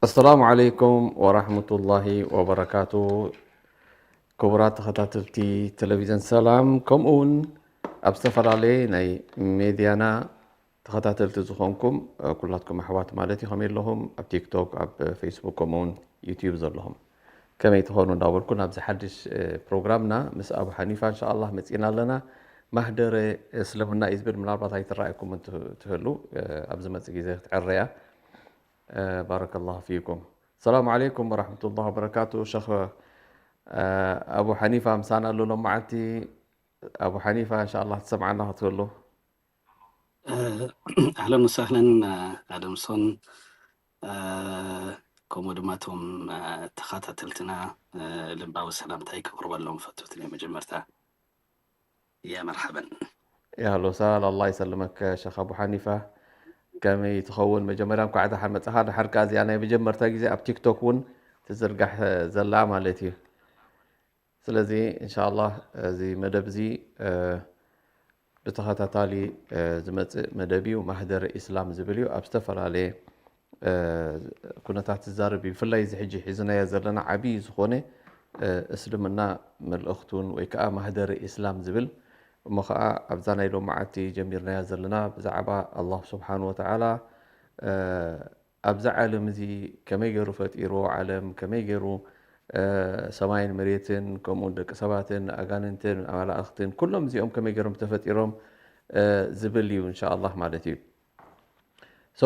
ኣሰላሙ ዓለይኩም ወራህመቱላሂ ወበረካቱ። ክቡራት ተኸታተልቲ ቴሌቪዝን ሰላም፣ ከምኡ እውን ኣብ ዝተፈላለየ ናይ ሜድያና ተኸታተልቲ ዝኾንኩም፣ እ፣ ኩላትኩም ኣሕዋት ማለት እዩ። ከመይ ኣለኹም? ኣብ ቲክቶክ፣ ኣብ ፌስቡክ፣ ከምኡ እውን ዩትዩብ ዘለኹም ከመይ ትኾኑ እንዳበልኩ ናብዚ ሓድሽ፣ እ፣ ፕሮግራምና ምስ ኣቡ ሓኒፋ እንሻኣላህ መፂና ኣለና። ማህደረ እስልምና እዩ ዝብል፣ ምናልባት ኣይትረኣየኩም እንትህሉ፣ እ፣ ኣብ ዝመፅእ ግዜ ክትዕረያ። እ፣ ባረከላሁ ፊኩም። ሰላም ዓለይኩም ወራህመቱላሂ ወበረካቱ። ሸኽ፣ እ፣ ኣቡ ሓኒፋ ምሳና ኣሎ ሎም መዓልቲ። ኣቡ ሓኒፋ እንሻኣላህ ትሰምዓና ክትህሉ። ኣህለን ወሳህለን ኣደምሶን፣ ከምኡ ድማ እቶም ተኸታተልትና ልባዊ ሰላምታይ ከቕርበሎም ፈትት ናይ መጀመርታ። ያ መርሓበን። ያ ሎሳል ኣላ ይሰልመክ ሸኽ ኣቡ ሓኒፋ። ከመይ ትኸውን? መጀመርያ እንኳዕ ደሓን መጻኻ። ደሓር ከኣ እዚኣ ናይ መጀመርታ ግዜ ኣብ ቲክቶክ እውን ትዝርጋሕ ዘላ ማለት እዩ። ስለዚ እንሻኣላህ እዚ መደብ እዚ ብተኸታታሊ ዝመፅእ መደብ እዩ። ማህደር ኢስላም ዝብል እዩ። ኣብ ዝተፈላለየ ኩነታት ዝዛረብ እዩ። ብፍላይ እዚ ሕጂ ሒዝናዮ ዘለና ዓብዪ ዝኾነ እስልምና መልእኽቱን ወይ ከዓ ማህደር ኢስላም ዝብል እሞ ከዓ ኣብዛ ናይ ሎማዓቲ ጀሚርናያ ዘለና ብዛዕባ ኣላህ ስብሓን ወተዓላ ኣብዚ ዓለም እዚ ከመይ ገይሩ ፈጢርዎ ዓለም፣ ከመይ ገይሩ ሰማይን መሬትን ከምኡ ደቂ ሰባትን ኣጋንንትን መላእኽትን ኩሎም እዚኦም ከመይ ገይሮም ተፈጢሮም ዝብል እዩ እንሻ ኣላህ ማለት እዩ። ሶ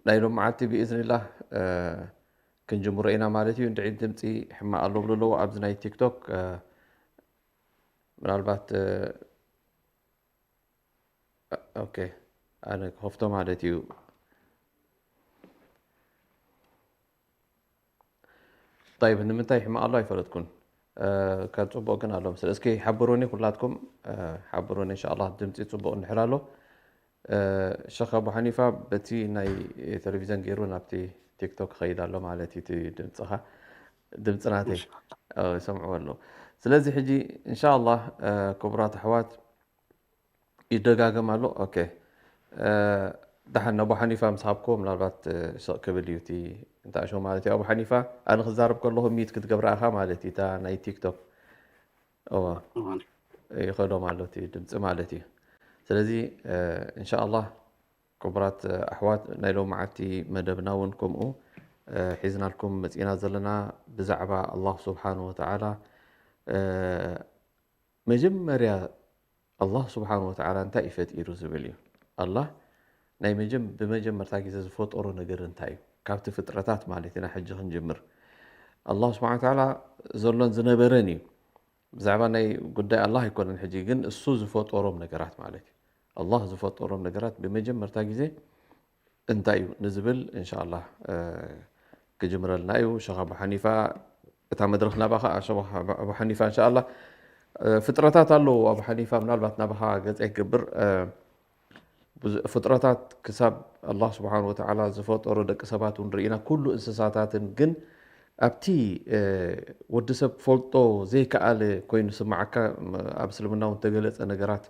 ናይ ሎም መዓልቲ ብኢዝንላህ ክንጅምሮ ኢና ማለት እዩ። እንድዒ ድምፂ ሕማቕ ኣሎ ብሎ ኣለዎ ኣብዚ ናይ ቲክቶክ ምናልባት ኦኬ ኣነ ክኸፍቶ ማለት እዩ። طيب ንምንታይ ሕማቕ ኣሎ ኣይፈለጥኩን። ካብ ፅቡቕ ግን ኣሎ ምስል እስኪ ሓብሩኒ ኩላትኩም ሓብሩኒ እንሻ ኣላህ ድምፂ ፅቡቕ እንድሕር ኣሎ። ሸኽ ኣቡ ሓኒፋ በቲ ናይ ቴሌቪዝን ገይሩ ናብቲ ቲክቶክ ይኸይድ ኣሎ ማለት እዩ። እቲ ድምፅኻ ድምፂ ናተይ ይሰምዕዎ ኣለዉ። ስለዚ ሕጂ እንሻ ኣላህ ክቡራት ኣሕዋት ይደጋገም ኣሎ። ኦኬ ደሓን ኣቡ ሓኒፋ ምስ ሃብክዎ ምናልባት ስቕ ክብል እዩ እቲ እንተኣሸው ማለት እዩ። ኣቡ ሓኒፋ ኣነ ክዛረብ ከለኹ ሚት ክትገብራ ኢኻ ማለት እዩ። እታ ናይ ቲክቶክ እዋ ይኸዶ ማለት እዩ ድምፂ ማለት እዩ። ስለዚ እንሻ ኣላህ ክቡራት ኣሕዋት ናይ ሎም መዓልቲ መደብና እውን ከምኡ ሒዝናልኩም መፂና ዘለና ብዛዕባ ኣላህ ስብሓን ወተዓላ መጀመርያ ኣላህ ስብሓን ወተዓላ እንታይ እዩ ፈጢሩ ዝብል እዩ። ኣላህ ናይ መጀም ብመጀመርታ ግዜ ዝፈጠሮ ነገር እንታይ እዩ? ካብቲ ፍጥረታት ማለት ኢና ሕጂ ክንጅምር። ኣላህ ስብሓን ወተዓላ ዘሎን ዝነበረን እዩ። ብዛዕባ ናይ ጉዳይ ኣላህ ኣይኮነን ሕጂ ግን እሱ ዝፈጠሮም ነገራት ማለት እዩ። ኣላህ ዝፈጠሮም ነገራት ብመጀመርታ ግዜ እንታይ እዩ ንዝብል እንሻ ኣላህ ክጅምረልና እዩ። ሸኽ ኣቡ ሓኒፋ እታ መድረኽ ናባኻ። ሸኽ ኣቡ ሓኒፋ እንሻ ኣላህ ፍጥረታት ኣለዉ ኣቡ ሓኒፋ ምናልባት ናባኻ ገፀይ ክገብር ፍጥረታት ክሳብ ኣላህ ስብሓን ወተዓላ ዝፈጠሮ ደቂ ሰባት እውን ርኢና ኩሉ እንስሳታትን ግን ኣብቲ ወዲ ሰብ ክፈልጦ ዘይከኣለ ኮይኑ ስማዓካ ኣብ እስልምና እውን ተገለፀ ነገራት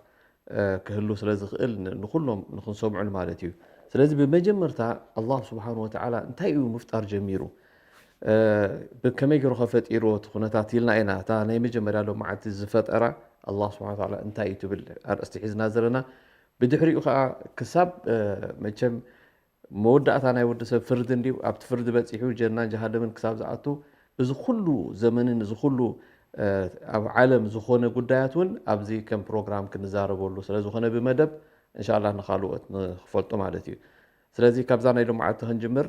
ክህሉ ስለ ዝኽእል ንኩሎም ንክንሰምዑን ማለት እዩ። ስለዚ ብመጀመርታ ኣላህ ስብሓን ወተዓላ እንታይ እዩ ምፍጣር ጀሚሩ ከመይ ገይሩ ከፈጢርዎ እቲ ኩነታት ኢልና ኢና እታ ናይ መጀመርያ ሎም መዓልቲ ዝፈጠራ ኣላህ ስብሓን ወተዓላ እንታይ እዩ ትብል ኣርእስቲ ሒዝና ዘለና። ብድሕሪኡ ከዓ ክሳብ መቸም መወዳእታ ናይ ወዲ ሰብ ፍርዲ እንዲዩ ኣብቲ ፍርዲ በፂሑ ጀናን ጀሃደምን ክሳብ ዝኣቱ እዚ ኩሉ ዘመንን እዚ ኩሉ ኣብ ዓለም ዝኾነ ጉዳያት እውን ኣብዚ ከም ፕሮግራም ክንዛረበሉ ስለ ዝኾነ ብመደብ እንሻላ ንካልኦት ንክፈልጡ ማለት እዩ። ስለዚ ካብዛ ናይ ሎማዓቲ ክንጅምር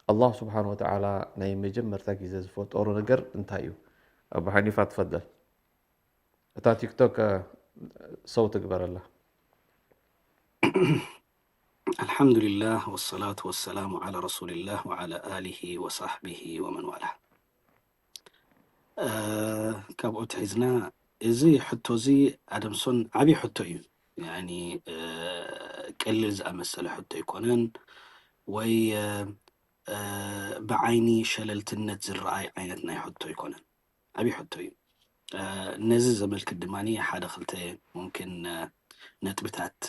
ኣላህ ስብሓን ወተዓላ ናይ መጀመርታ ግዜ ዝፈጠሮ ነገር እንታይ እዩ? ኣቡ ሓኒፋ ትፈደል። እታ ቲክቶክ ሰው ትግበረላ። الحمد لله والصلاة والسلام على رسول الله وعلى آله وصحبه ومن والاه. ካብኡ ትሒዝና እዚ ሕቶ እዚ ኣደምሶን ዓብዪ ሕቶ እዩ። ያኒ ቀሊል ዝኣመሰለ ሕቶ ኣይኮነን ወይ ብዓይኒ ሸለልትነት ዝረኣይ ዓይነት ናይ ሕቶ ኣይኮነን። ዓብዪ ሕቶ እዩ። ነዚ ዘመልክት ድማ ሓደ ክልተ ሙምኪን ነጥብታት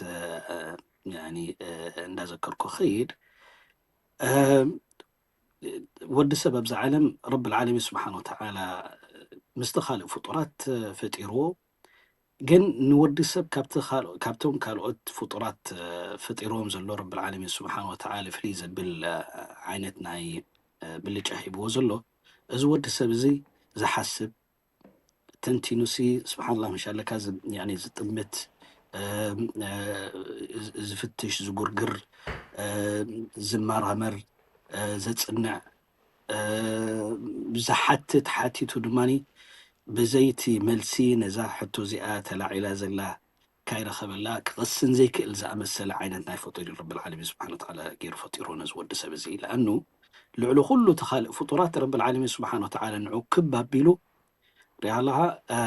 እንዳዘከርኩ ኸይድ። ወዲ ሰብ ኣብዛ ዓለም ረብል ዓለሚን ስብሓን ወተዓላ ምስቲ ካልእ ፍጡራት ፈጢርዎ። ግን ንወዲ ሰብ ካብቲ ካልኦ-፣ ካብቶም ካልኦት ፍጡራት ፈጢርዎም ዘሎ ረብል ዓለሚን ስብሓን ወተዓላ ፍልይ ዘብል ዓይነት ናይ ብልጫ ሂብዎ ዘሎ፣ እዚ ወዲ ሰብ እዚ ዝሓስብ፣ ተንቲኑሲ ስብሓንላህ ምሻለካ ዝ-፣ ያኒ ዝጥምት፣ እ፣ እ፣ ዝፍትሽ፣ ዝጉርግር፣ እ፣ ዝመራመር፣ እ፣ ዘጽንዕ፣ እ፣ ዝሓትት ሓቲቱ ድማኒ ብዘይቲ መልሲ ነዛ ሕቶ እዚኣ ተላዒላ ዘላ ካይረኸበላ ክቕስን ዘይክእል ዝኣመሰለ ዓይነት ናይ ፈጢሩ ረብል ዓለሚን ስብሓን ወተዓላ ገይሩ ፈጢሩ ነዚ ወዲ ሰብ እዚ። ለኣኑ ልዕሊ ኩሉ እቲ ካልእ ፍጡራት ረብል ዓለሚን ስብሓን ወተዓላ ንዑ ክብ ኣቢሉ ሪኣ ኣለኻ፣ እ፣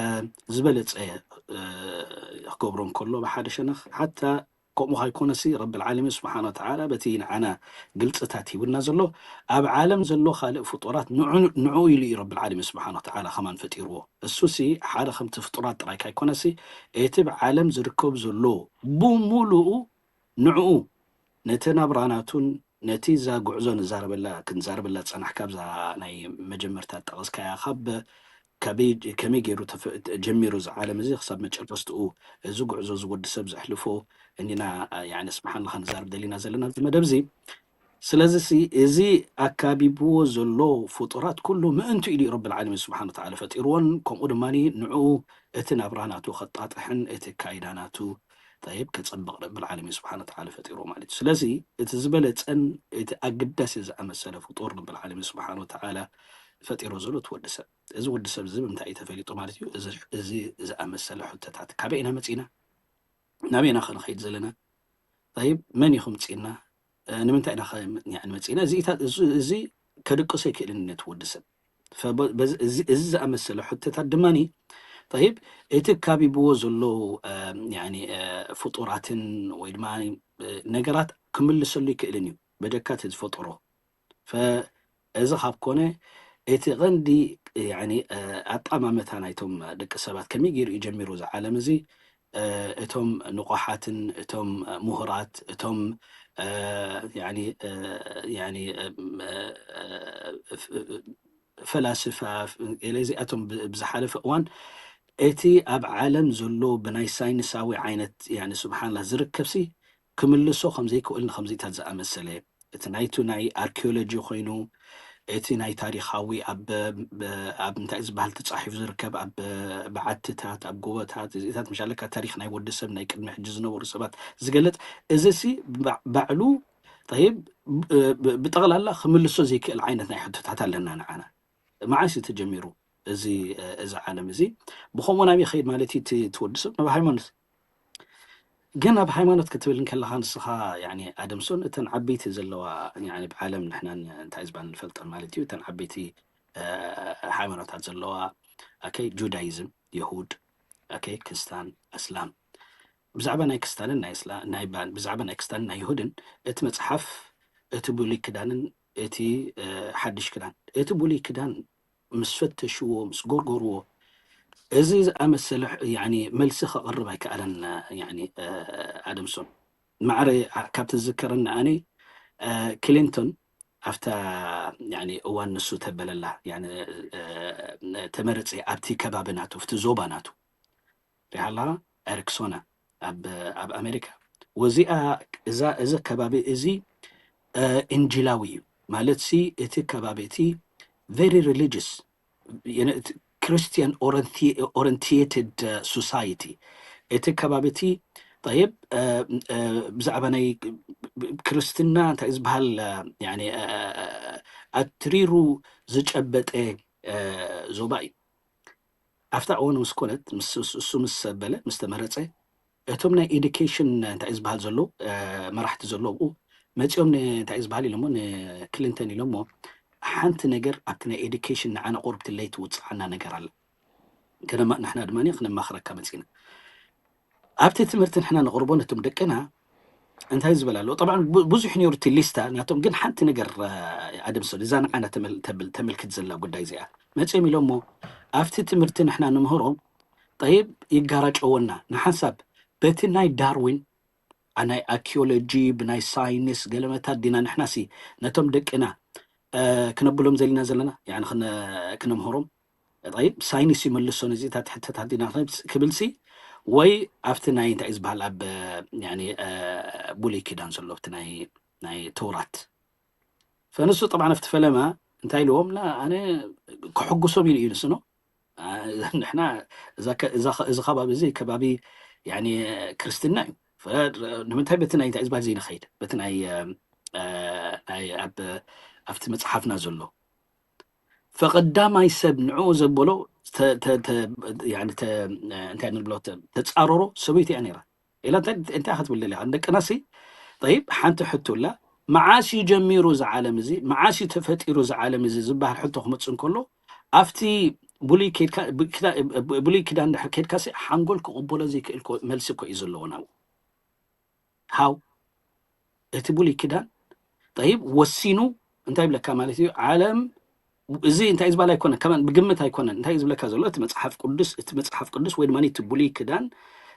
ዝበለጸ፣ እ፣ ክገብሮ እንከሎ ብሓደ ሸነኽ ሓታ ከምኡ ካይኮነሲ ረብል ዓለሚን ስብሓን ወተዓላ በቲ ንዓና ግልጽታት ሂቡና ዘሎ ኣብ ዓለም ዘሎ ካልእ ፍጡራት ንዑ-፣ ንዑ ኢሉ እዩ ረብል ዓለሚን ስብሓን ወተዓላ ከማን ፈጢርዎ። እሱሲ ሓደ ከምቲ ፍጡራት ጥራይ ካይኮነሲ እቲ ኣብ ዓለም ዝርከብ ዘሎ ብምሉኡ ንዕኡ ነቲ ናብራ ናቱን ነቲ እዛ ጉዕዞ ንዛረበላ፣ ክንዛረበላ ዝጸናሕካ ኣብዛ ናይ መጀመርታ ጠቐስካያ ካብ ከበይ፣ ከመይ ገይሩ ተፈ-፣ ጀሚሩ እዚ ዓለም እዚ ክሳብ መጨረስትኡ እዚ ጉዕዞ እዚ ወዲ ሰብ ዘሕልፎ እንዲና፣ ያኒ፣ ስብሓንላህ ክንዛረብ ደሊና ዘለና ኣብዚ መደብ እዚ። ስለዚ ሲ እዚ ኣካቢብዎ ዘሎ ፍጡራት ኩሉ ምእንቱ ኢሉ እዩ ረብል ዓለሚን ስብሓን ወተዓላ ፈጢርዎን ከምኡ ድማ ንዕኡ እቲ ናብራ ናቱ ከጣጥሕን እቲ ካይዳ ናቱ ጠይብ ከጸብቕ ረብል ዓለሚን ስብሓን ወተዓላ ፈጢርዎ ማለት እዩ። ስለዚ እቲ ዝበለጸን እቲ ኣገዳሲ ዝኣመሰለ ፍጡር ረብል ዓለሚን ስብሓን ወተዓላ ፈጢሮ ዘሎ እቲ ወዲ ሰብ። እዚ ወዲ ሰብ እዚ ብምንታይ እዩ ተፈሊጡ ማለት እዩ? እዚ፣ እዚ ዝኣመሰለ ሕቶታት ካበይ ኢና መጺና? ናበይና ከ ንኸይድ ዘለና? ጠይብ መን እዩ ክምጽእና? እ፣ ንምንታይ ኢና ከ፣ ያኒ፣ መጺእና? እዚ ኢታ-፣ እዚ፣ እዚ ከድቅሶ ኣይክእልን ነቲ ወዲ ሰብ። ፈበ-፣ በዚ፣ እዚ፣ እዚ ዝኣመሰለ ሕቶታት ድማኒ፣ ጠይብ፣ እቲ ካቢብዎ ዘሎ፣ እ፣ ያኒ፣ እ፣ ፍጡራትን ወይ ድማ፣ እ፣ ነገራት ክምልሰሉ ይክእልን እዩ፣ በጀካ እቲ ዝፈጠሮ። ፈ-፣ እዚ ካብ ኮነ፣ እቲ ቀንዲ፣ ያኒ፣ እ፣ ኣጠማምታ ናይቶም ደቂ ሰባት ከመይ ገይሩ እዩ ጀሚሩ እዚ ዓለም እዚ፣ እ፣ እቶም ንቑሓትን እቶም ምሁራት፣ እቶም፣ እ፣ ያኒ፣ እ፣ ያኒ፣ እ፣ እ፣ እ፣ ፍ-፣ እ፣ ፈላስፋ፣ ፍ-፣ ገለ እዚኣቶም ብ-፣ ብዝሓለፈ እዋን፣ እቲ ኣብ ዓለም ዘሎ ብናይ ሳይንሳዊ ዓይነት፣ ያኒ፣ ስብሓንላ ዝርከብሲ፣ ክምልሶ ከም ዘይክእልን ከምዚታት ዝኣመሰለ፣ እቲ ናይቱ ናይ ኣርኪኦሎጂ ኮይኑ፣ እቲ ናይ ታሪኻዊ ኣብ፣ ብ-፣ ኣብ እንታይ ዝበሃል ተጻሒፉ ዝርከብ ኣብ በዓትታት፣ ኣብ ጎቦታት፣ እዚታት ምሻለካ ታሪኽ ናይ ወዲ ሰብ ናይ ቅድሚ ሕጂ ዝነበሩ ሰባት ዝገልጽ፣ እዚሲ ባ-፣ ባዕሉ፣ ጠይብ፣ ብ-፣ ብ-፣ ብጠቕላላ ክምልሶ ዘይክእል ዓይነት ናይ ሕቶታት ኣለና ንዓና። መዓስ እዩ ተጀሚሩ እዚ፣ እ፣ እዚ ዓለም እዚ? ብኸምኡ ናበይ ይኸይድ ማለት እዩ እቲ፣ እቲ ወዲ ሰብ? ናብ ሃይማኖት። ግን ኣብ ሃይማኖት ክትብል እንከለኻ ንስኻ፣ ያኒ፣ ኣደምሶን እተን ዓበይቲ ዘለዋ፣ ያኒ፣ ብዓለም ንሕናን እንታይ ዝበሃል ንፈልጠን ማለት እዩ፣ እተን ዓበይቲ፣ እ፣ ሃይማኖታት ዘለዋ፣ ኦኬ፣ ጁዳይዝም፣ የሁድ፣ ኦኬ፣ ክስታን፣ ኣስላም። ብዛዕባ ናይ ክስታንን ናይ እስላ-፣ ናይ ባ-፣ ብዛዕባ ናይ ክስታንን ናይ ይሁድን እቲ መጽሓፍ፣ እቲ ብሉይ ክዳንን እቲ፣ እ፣ ሓድሽ ክዳን፣ እቲ ብሉይ ክዳን ምስ ፈተሽዎ፣ ምስ ጎርጎርዎ፣ እዚ ዝኣመሰለ ሕ-፣ ያኒ፣ መልሲ ከቕርብ ኣይከኣለን፣ ያኒ፣ እ፣ ኣደምሶን። ማዕረ፣ ኣ-፣ ካብ ትዝከረኒ ኣነ፣ እ፣ ክሊንቶን ኣብታ፣ ያኒ፣ እዋን ንሱ ተበለላ፣ ያኒ፣ እ፣ ተመረጸ ኣብቲ ከባቢ ናቱ፣ ኣብቲ ዞባ ናቱ። ሪሃላ ኤሪክሶና ኣብ፣ ኣብ ኣሜሪካ። ወዚኣ፣ እዛ፣ እዚ ከባቢ እዚ፣ እ፣ ኢንጂላዊ እዩ። ማለት ሲ፣ እቲ ከባቢ እቲ very religious፣ የነ-፣ እቲ Christian orienti-፣ orientated፣ እ፣ society። እቲ ከባቢ እቲ፣ ጠይብ፣ እ፣ እ፣ ብዛዕባ ናይ ክርስትና እንታይ ዝበሃል፣ እ፣ ያኒ፣ እ፣ እ፣ እ፣ ኣትሪሩ ዝጨበጠ፣ እ፣ ዞባ እዩ። ኣብታ እዋን ምስ ኮነት፣ ምስ፣ እሱ ምስ በለ፣ ምስ ተመረጸ፣ እቶም ናይ ኤዱኬሽን እንታይ እዩ ዝበሃል ዘሎ፣ እ፣ መራሕቲ ዘሎ ኣብኡ መጺኦም ን-፣ እንታይ እዩ ዝበሃል ኢሎሞ፣ ንክሊንተን ኢሎሞ፣ "ሓንቲ ነገር ኣብቲ ናይ ኤዱኬሽን ንዓና ቁርብቲ ለይቲ ውጽዓና ነገር ኣላ። ከነማ-፣ ንሕና ድማ ክነማኽረካ መጺና። ኣብቲ ትምህርቲ ንሕና ነቕርቦ ነቶም ደቅና እንታይ ዝበል ኣሎ?" ጠብዓን ቡ-፣ ብዙሕ ነይሩ እቲ ሊስታ ናቶም፣ ግን ሓንቲ ነገር፣ እ፣ ኣደምሶን፣ እዛ ንዓና ተመል-፣ ተብል-፣ ተመልክት ዘላ ጉዳይ እዚኣ። መጺኦም ኢሎሞ፣ "ኣብቲ ትምህርቲ ንሕና ንምህሮም፣ ጠይብ፣ ይጋራጨወና ንሓንሳብ በቲ ናይ ዳርዊን፣ ኣ፣ ናይ ኣርኪኦሎጂ፣ ብናይ ሳይንስ ገለመታት ዲና ንሕናሲ ነቶም ደቅና ክነብሎም ዘሊና ዘለና፣ ክነምህሮም። ጠይብ፣ ሳይንስ ይመልሶ ነዚታት ሕተታት ዲና ክብልሲ፣ ወይ ኣብቲ ናይ እንታይ ዝበሃል ኣብ ብሉይ ኪዳን ዘሎ ኣብቲ ናይ ተውራት። ፈንሱ ጠብዓ ኣብቲ ፈለማ እንታይ ኢልዎም? ኣነ ክሕጉሶም ኢሉ እዩ ንስኖ። ንሕና እዚ ከባቢ እዚ ከባቢ ክርስትና እዩ። ንምንታይ በቲ ናይ እንታይ ዝበሃል ዘይንኸይድ? በቲ ናይ ኣብቲ መፅሓፍና ዘሎ ፈቐዳማይ ሰብ ንዕኡ ዘበሎ እንታይ ንብሎ ተፃረሮ ሰበይቲ እያ ነይራ። ኢላ እንታይ ክትብል ደሊያ? ደቅናሲ ጠይብ፣ ሓንቲ ሕቶ ኣላ። መዓስ እዩ ጀሚሩ እዚ ዓለም እዚ? መዓስ እዩ ተፈጢሩ እዚ ዓለም እዚ ዝበሃል ሕቶ ክመፅእ እንከሎ፣ ኣብቲ ብሉይ ኪዳን ድሕር ኬድካሲ ሓንጎል ክቕበሎ ዘይክእል መልሲ እኮ እዩ ዘለዎ ናብኡ። ሃው እቲ ብሉይ ኪዳን ጠይብ ወሲኑ እንታይ ይብለካ ማለት እዩ? ዓለም እዚ እንታይ ዝበሃል ኣይኮነ፣ ከማን ብግምት ኣይኮነን። እንታይ ዝብለካ ዘሎ እቲ መጽሓፍ ቅዱስ፣ እቲ መጽሓፍ ቅዱስ ወይ ድማ እቲ ብሉይ ኪዳን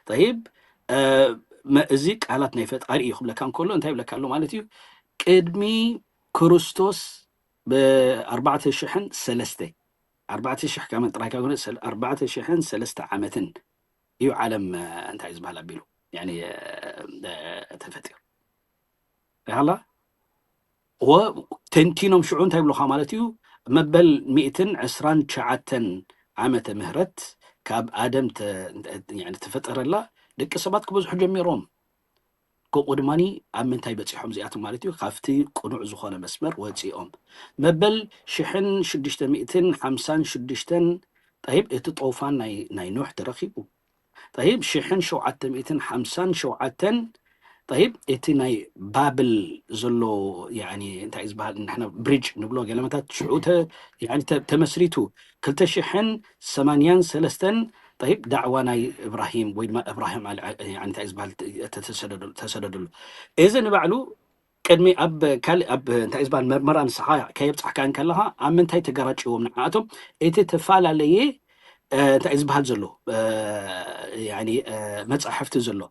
ጠይብ እዚ ቃላት ናይ ፈጣሪ እዩ ክብለካ እንከሎ እንታይ ይብለካ ኣሎ ማለት እዩ? ቅድሚ ክርስቶስ ብኣርባዕተ ሽሕን ሰለስተ ኣርባዕተ ሽሕ ከማን ጥራይ ካብ ኣርባዕተ ሽሕን ሰለስተ ዓመትን እዩ ዓለም እንታይ ዝበሃል ኣቢሉ ተፈጢሩ። ያላ ተንቲኖም ሽዑ እንታይ ይብሉኻ ማለት እዩ? መበል ሚእትን ዕስራን ትሽዓተን ዓመተ ምህረት ካብ ኣደም ተፈጠረላ ደቂ ሰባት ክበዝሑ ጀሚሮም። ከምኡ ድማ ኣብ ምንታይ በፂሖም እዚኣቶም ማለት እዩ? ካብቲ ቅኑዕ ዝኾነ መስመር ወፂኦም። መበል ሽሕን ሽዱሽተ ሚእትን ሓምሳን ሽዱሽተን ጠይብ እቲ ጦፋን ናይ ኖሕ ተረኺቡ። ጠይብ ሽሕን ሸውዓተ ሚእትን ሓምሳን ሸውዓተን ጠይብ እቲ ናይ ባብል ዘሎ እንታይ ዝበሃል ንሕና ብሪጅ ንብሎ ገለመታት ሽዑ ተመስሪቱ። ክልተ ሽሕን ሰማንያን ሰለስተን ጠይብ ዳዕዋ ናይ እብራሂም ወይ ድማ እብራሂም እንታይ ዝበሃል ተሰደደሉ። እዚ ንባዕሉ ቅድሚ ኣብ ካልእ ኣብ እንታይ ዝበሃል መርመራ ንስኻ ከየብፃሕካ እንከለኻ ኣብ ምንታይ ተገራጭዎም ንዓኣቶም እቲ ተፈላለየ እንታይ ዝበሃል ዘሎ መፃሕፍቲ ዘሎ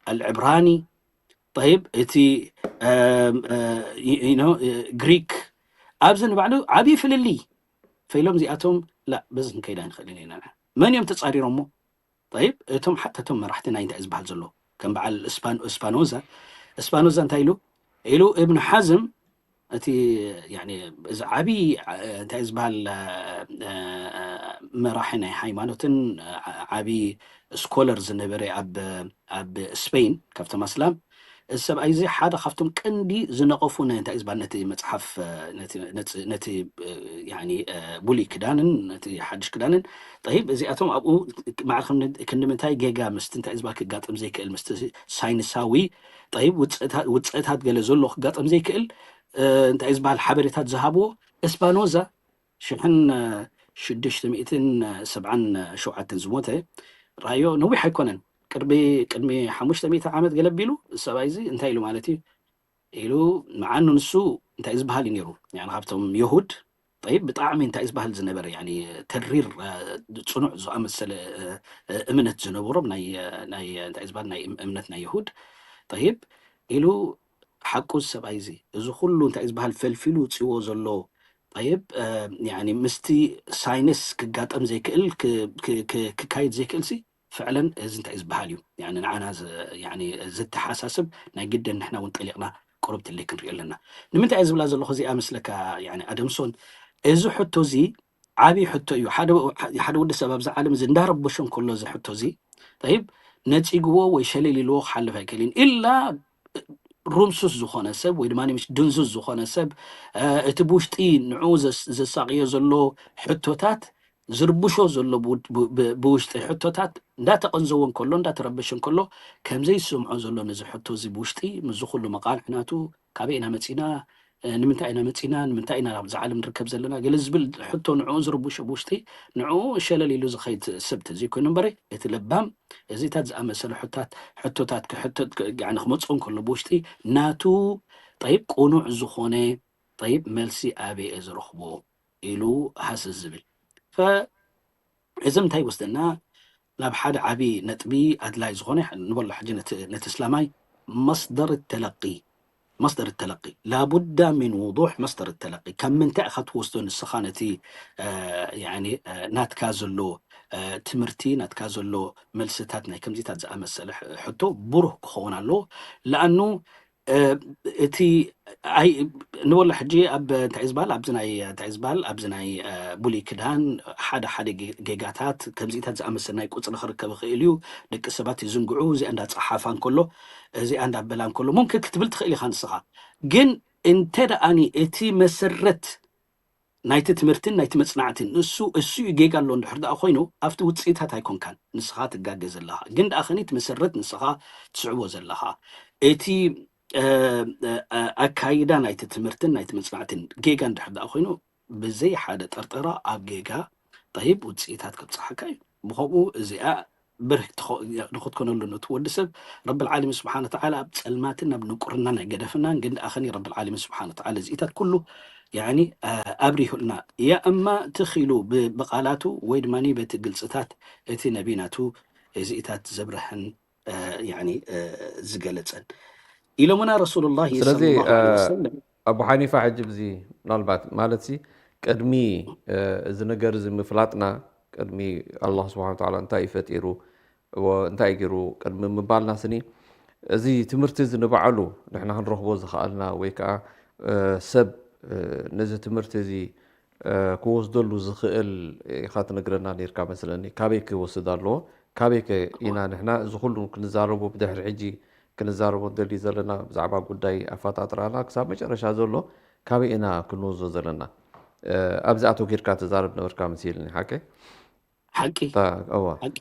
ኣልዕብራኒ ጠይብ እቲ ግሪክ ኣብዚ ንባዕሉ ዓብዪ ፍልልይ ፈይሎም እዚኣቶም ላ በዚ ክንከይድ ኣይንኽእልን ኢና። መን እዮም ተፃሪሮሞ? ጠይብ እቶም ሓተቶም መራሕቲ ናይ እንታይ ዝበሃል ዘሎ ከም በዓል ስፓኖዛ ስፓኖዛ እንታይ ኢሉ ኢሉ እብን ሓዝም እቲ እዚ ዓብዪ እንታይ ዝበሃል መራሒ ናይ ሃይማኖትን ዓብዪ ስኮለር ዝነበረ ኣብ ስፔን ካብቶም ኣስላም እዚ ሰብኣይ እዚ ሓደ ካብቶም ቀንዲ ዝነቐፉ እንታይ ዝበሃል ነቲ መፅሓፍ ነቲ ብሉይ ክዳንን ነቲ ሓድሽ ክዳንን ጠይብ እዚኣቶም ኣብኡ ማዕረ ክንዲ ምንታይ ጌጋ ምስቲ እንታይ ዝበሃል ክጋጠም ዘይክእል ምስቲ ሳይንሳዊ ጠይብ ውፅእታት ገለ ዘሎ ክጋጠም ዘይክእል እንታይ ዝበሃል ሓበሬታት ዝሃብዎ እስፓኖዛ ሽሕን ሽዱሽተ ሚእትን ሰብዓን ሸውዓተን ዝሞተ ራዮ ነዊሕ ኣይኮነን። ቅድሚ ቅድሚ ሓሙሽተ ሚእቲ ዓመት ገለ ኣቢሉ ሰብኣይ እዚ እንታይ ኢሉ ማለት እዩ ኢሉ መዓኑ ንሱ እንታይ ዝበሃል እዩ ነይሩ ካብቶም የሁድ ጠይብ ብጣዕሚ እንታይ ዝበሃል ዝነበረ ተሪር ፅኑዕ ዝኣመሰለ እምነት ዝነበሮም ናይ እንታይ ዝበሃል ናይ እምነት ናይ የሁድ ጠይብ ኢሉ ሓቁ ሰብኣይ እዚ እዚ ኩሉ እንታይ ዝበሃል ፈልፊሉ ውፅዎ ዘሎ ጠይብ ምስቲ ሳይንስ ክጋጠም ዘይክእል ክካይድ ዘይክእል ሲ ፍዕለን እዚ እንታይ ዝበሃል እዩ ንዓና ዝተሓሳስብ ናይ ግድን ንሕና እውን ጠሊቕና ቁርብ ትልይ ክንሪኦ ኣለና ንምንታይ እየ ዝብላ ዘለኹ እዚኣ መስለካ ኣደምሶን እዚ ሕቶ እዚ ዓብዪ ሕቶ እዩ ሓደ ወዲ ሰብ ኣብዚ ዓለም እዚ እንዳረበሾ እንከሎ እዚ ሕቶ እዚ ጠይብ ነፂግዎ ወይ ሸለል ኢልዎ ክሓልፍ ኣይክእልን ኢላ ሩምሱስ ዝኾነ ሰብ ወይ ድማ ድንዙዝ ዝኾነ ሰብ እቲ ብውሽጢ ንዕኡ ዘሳቅዮ ዘሎ ሕቶታት ዝርብሾ ዘሎ ብውሽጢ ሕቶታት እንዳተቐንዘዎ እንከሎ እንዳተረበሸ እንከሎ ከምዘይስምዖ ዘሎ ነዚ ሕቶ እዚ ብውሽጢ ምዚ ኩሉ መቃልዕ ናቱ ካበይ ኢና መፂና ንምንታይ ኢና መፂና ንምንታይ ኢና ኣብዚ ዓለም ንርከብ ዘለና ገለ ዝብል ሕቶ ንዕኡ ዝርብሾ ብውሽጢ ንዕኡ ሸለል ኢሉ ዝኸይድ ሰብ ተዘይኮይኑ እምበረ እቲ ለባም እዚታት ዝኣመሰለ ሕቶታት ክመፅኦ እንከሎ ብውሽጢ ናቱ ጠይብ ቅኑዕ ዝኾነ ጠይብ መልሲ ኣበይ እየ ዝረኽቦ ኢሉ ሃስስ ዝብል እዚ እንታይ ይወስደና ናብ ሓደ ዓብዪ ነጥቢ ኣድላይ ዝኾነ ንበሎ ሕጂ ነቲ እስላማይ መስደር ተለቂ መስደር ተለቂ ላቡዳ ሚን ውዱሕ መስደር ተለቂ። ካብ ምንታይ ኢኻ ትወስዶ ንስኻ ነቲ ያኒ ናትካ ዘሎ ትምህርቲ፣ ናትካ ዘሎ መልስታት ናይ ከምዚታት ዝኣመሰለ ሕቶ ብሩህ ክኸውን ኣለዎ። ለኣኑ እቲ ንበሎ ሕጂ ኣብ እንታይ ዝበሃል ኣብዚ ናይ እንታይ ዝበሃል ኣብዚ ናይ ብሉይ ክዳን ሓደ ሓደ ጌጋታት ከምዚታት ዝኣመሰል ናይ ቁፅሪ ክርከብ ይኽእል እዩ። ደቂ ሰባት ይዝንግዑ። እዚኣ እንዳፀሓፋ እንከሎ እዚኣ እንዳበላ እንከሎ ሙምክን ክትብል ትኽእል ኢኻ ንስኻ። ግን እንተ ደኣኒ እቲ መሰረት ናይቲ ትምህርትን ናይቲ መፅናዕትን ንሱ እሱ እዩ ጌጋ ኣሎ እንድሕር ደኣ ኮይኑ ኣብቲ ውፅኢታት ኣይኮንካን ንስኻ ትጋገ ዘለኻ። ግን ደኣ ኸኒ እቲ መሰረት ንስኻ ትስዕቦ ዘለኻ እቲ ኣካይዳ ናይቲ ትምህርትን ናይቲ መፅናዕትን ጌጋ እንድሕር ደኣ ኮይኑ ብዘይ ሓደ ጠርጠራ ኣብ ጌጋ ጠይብ ውፅኢታት ከብፅሓካ እዩ። ብኸምኡ እዚኣ ብርህ ንክትኮነሉ ነቲ ወዲ ሰብ ረብል ዓለሚን ስብሓን ወተዓላ ኣብ ፀልማትን ኣብ ንቁርናን ኣይገደፍናን። ግን ደኣ ኸኒ ረብል ዓለሚን ስብሓን ወተዓላ እዚኢታት ኩሉ ያኒ ኣብሪሁልና። ያ እማ ትኺሉ ብቃላቱ ወይ ድማ በቲ ግልፅታት እቲ ነቢ ናቱ እዚኢታት ዘብረሀን ዝገለፀን ኢሎምና ረሱሉላሂ። ስለዚ ሰለላሁ ዐለይሂ ወሰለም። ኣቡ ሓኒፋ ሕጂ ብዚ ምናልባት ማለት ሲ ቅድሚ እዚ ነገር እዚ ምፍላጥና ቅድሚ ኣላህ ስብሓን ወተዓላ እንታይ እዩ ፈጢሩ እንታይ እዩ ገይሩ ቅድሚ ምባልና ስኒ እዚ ትምህርቲ እዚ ንባዕሉ ንሕና ክንረኽቦ ዝኸኣልና ወይ ከዓ ሰብ ነዚ ትምህርቲ እዚ ክወስደሉ ዝኽእል ኢኻ ትነግረና ነርካ መስለኒ። ካበይ ክወስድ ኣለዎ? ካበይ ከ ኢና ንሕና እዚ ኩሉ ክንዛረቦ ብድሕሪ ሕጂ ክንዛረቦ ንደሊ ዘለና ብዛዕባ ጉዳይ ኣፈጣጥራና ክሳብ መጨረሻ ዘሎ ካበይ ኢና ክንወስዶ ዘለና? ኣብዚ ኣተኪርካ ትዛረብ ነበርካ መሲልኒ። ሓቂ ሓቂ እዋ ሓቂ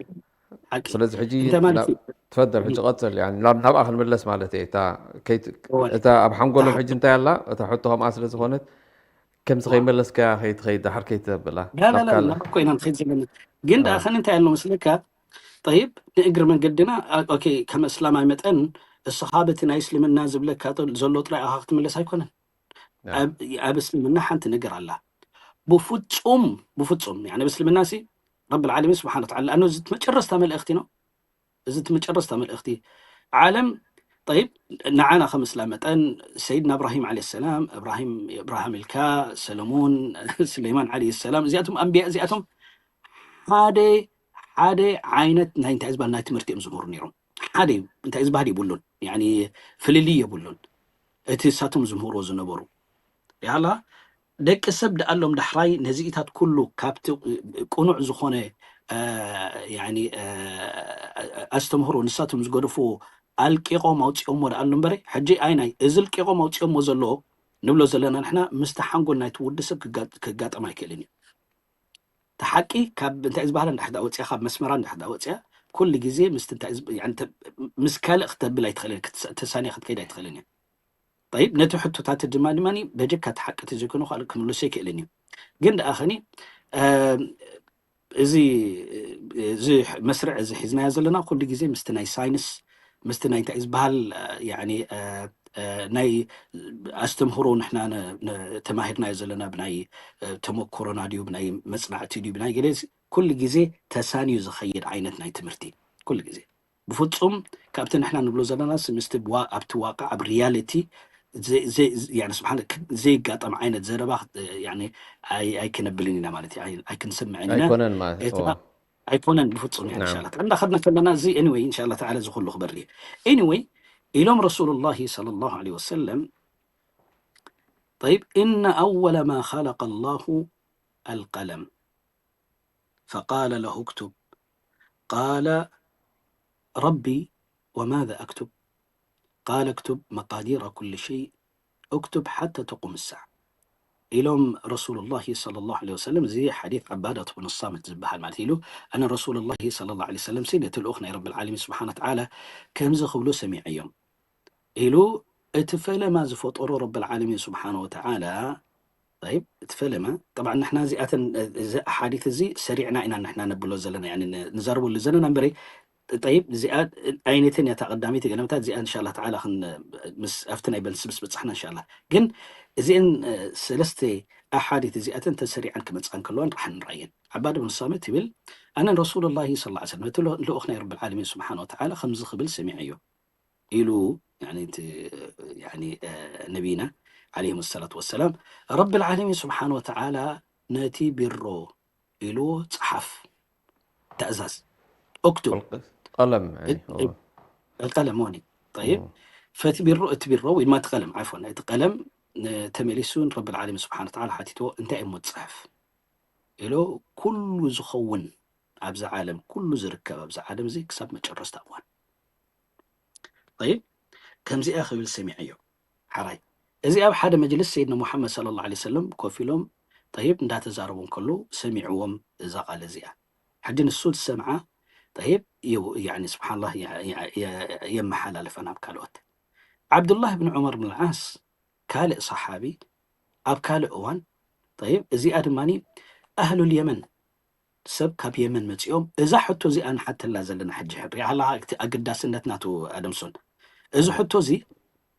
ሓቂ ስለዚ ሕጂ እንታይ ማለት እዩ? ትፈደል ሕጂ ቀፅል። ያኒ ናብ ናብኣ ክንምለስ ማለት እየ። እታ ከይት- እወ። እታ ኣብ ሓንጎሎም ሕጂ እንታይ ኣላ እታ ሕቶ ከምኣ ስለ ዝኾነት ከምዚ ከይመለስካያ ከይትኸይድ ዳሓር ከይተብላ لا لا لا ካልእ لا ኮይና ንኸይድ ዘለና ግን ደኣ ኸን እንታይ ኣሎ መስለካ? ጠይብ ንእግሪ መንገድና ኦኬ ከም እስላማይ መጠን እስኻ በቲ ናይ እስልምና ዝብለካ ዘሎ ጥራይ ኣኻ ክትምለስ ኣይኮነን። ኣብ እስልምና ሓንቲ ነገር ኣላ ብፍፁም ብፍፁም ኣብ እስልምና ሲ ረብ ልዓለሚን ስብሓን ወተዓላ ኣነ እዚ መጨረስታ መልእኽቲ ነው። እዚ እቲ መጨረስታ መልእኽቲ ዓለም ጠይብ ንዓና ከም እስላም መጠን ሰይድና እብራሂም ዓለ ሰላም እብራሂም እብራሃም ኢልካ ሰለሙን ስለይማን ዓለ ሰላም እዚኣቶም ኣንቢያ እዚኣቶም ሓደ ሓደ ዓይነት ናይ እንታይ ዝበሃል ናይ ትምህርቲ እዮም ዝምህሩ ነይሮም። ሓደ እዩ እንታይ ዝበሃል የብሉን። ፍልልይ የብሉን። እቲ እሳቶም ዝምህርዎ ዝነበሩ ያላ ደቂ ሰብ ደኣሎም ዳሕራይ ነዚኢታት ኩሉ ካብቲ ቅኑዕ ዝኾነ ኣስተምህሮ ንሳቶም ዝገደፍዎ ኣልቂቖም ኣውፂኦሞ ደኣሉ እምበረ ሕጂ ኣይናይ እዚ ልቂቖም ኣውፂኦሞ ዘለዎ ንብሎ ዘለና ንሕና ምስቲ ሓንጎል ናይቲ ውዲ ሰብ ክጋጠም ኣይክእልን እዩ። እቲ ሓቂ ካብ እንታይ ዝበሃል እንዳ ሕዳ ወፅያ ካብ መስመራ እንዳ ሕዳ ወፅያ ኩሉ ግዜ ምስ ካልእ ክተብል ኣይትኽእልን ተሳንያ ክትከይድ ኣይትኽእልን እያ። ይብ ነቲ ሕቶታት ድማ ድማ በጀካ እቲ ሓቂ ተዘይኮነ ካልእ ክምልሶ ኣይክእልን እዩ። ግን ደኣ ኸኒ እዚ እዚ መስርዕ እዚ ሒዝናዮ ዘለና ኩሉ ግዜ ምስቲ ናይ ሳይንስ ምስቲ ናይ እንታይ ዝበሃል ናይ ኣስተምህሮ ንሕና ተማሂርናዮ ዘለና ብናይ ተመክሮና ድዩ ብናይ መፅናዕቲ ድዩ ብናይ ገለ ኩሉ ግዜ ተሳንዩ ዝኸይድ ዓይነት ናይ ትምህርቲ ኩሉ ግዜ ብፍፁም ካብቲ ንሕና ንብሎ ዘለና ምስቲ ኣብቲ ዋቃዕ ኣብ ሪያሊቲ ስብሓ ዘይጋጠም ዓይነት ዘረባ ኣይክነብልን ኢና ማለት ኣይክንሰምዕን ኢና ኣይኮነን ማለት እዋ ኣይኮነን ብፍፁም ያ ናም እንሻላ እንዳ ከድና ከለና እዚ ኤኒወይ እንሻላ ተዓላ እዚ ኩሉ ክበሪ ኤኒወይ ኢሎም ረሱሉላሂ ሰለላሁ ዐለይሂ ወሰለም طيب إن أول ما خلق الله القلم فقال له اكتب قال ربي وماذا أكتب قال اكتب مقادير كل شيء اكتب حتى تقوم الساعة ኢሎም ረሱሉላሂ ሰለላሁ ዐለይሂ ወሰለም እዚ ሓዲት ዓባዳት ብን ሳምት ዝበሃል ማለት ኢሉ ኣነ ረሱሉላሂ ሰለላሁ ዐለይሂ ወሰለም ሲ ነቲ ልኡኽ ናይ ረብል ዓለሚን ስብሓነ ወተዓላ ከምዚ ክብሉ ሰሚዐዮም ኢሉ እቲ ፈለማ ዝፈጠሮ ረብል ዓለሚን ስብሓነ ወተዓላ طيب እቲ ፈለማ طبعا ንሕና እዚኣተን እዚ ሓዲት እዚ ሰሪዕና ኢና ንሕና ነብሎ ዘለና ያኒ ንዘርበሉ ዘለና እምበረ طيب እዚኣ ኣይነትን እያ እታ ቀዳመይቲ ገለመታት እዚኣ እንሻላ ተዓላ ክን ምስ ኣብቲ ናይ በልሲ ምስ በጻሕና እንሻላ ግን እዚአን ሰለስተ ኣሓዲት እዚኣተን ተሰሪዐን ክመፅኣን ከለዋን ራሕ ንረኣየን ዓባድ ብን ሳመት ይብል ኣነን ረሱሉላሂ ስ ሰለም እቲ ልኡኽ ናይ ረብል ዓለሚን ስብሓን ወተዓላ ከምዚ ክብል ሰሚዐዮ ኢሉ ያኒ እቲ ያኒ ነቢይና ዓለይሂም ሰላቱ ወሰላም ረብል ዓለሚን ስብሓን ወተዓላ ነቲ ቢሮ ኢሉ ጸሓፍ ትእዛዝ እክቱብ ቀለም ቀለም ሆኒ ጠይብ ፈቲ ቢሮ እቲ ቢሮ ወይ ድማ እቲ ቀለም ዓፎን እቲ ቀለም ተመሊሱ ንረብል ዓለሚን ስብሓን ወተዓላ ሓቲትዎ እንታይ እሞ ትጽሕፍ ኢሉ ኩሉ ዝኸውን ኣብዚ ዓለም ኩሉ ዝርከብ ኣብዚ ዓለም እዚ ክሳብ መጨረስታ እዋን ጠይብ ከምዚኣ ክብል ሰሚዐዮ ሓራይ እዚ ኣብ ሓደ መጅልስ ሰይድና ሙሓመድ صلى الله عليه وسلم ኮፍ ኢሎም ጠይብ እንዳተዛረቡ እንከሉ ሰሚዕዎም እዛ ቃል እዚኣ ሕጂ ንሱ ዝሰምዓ ጠይብ ስብሓንላ የመሓላልፈ ናብ ካልኦት ዓብዱላህ ብን ዑመር ብን ዓስ ካልእ ሰሓቢ ኣብ ካልእ እዋን ጠይብ እዚኣ ድማ ኣህሉል የመን ሰብ ካብ የመን መፂኦም እዛ ሕቶ እዚኣ ንሓተላ ዘለና ሕጂ ሕድሪ ኣለካ እቲ ኣገዳስነት ናቱ ኣደምሶን እዚ ሕቶ እዚ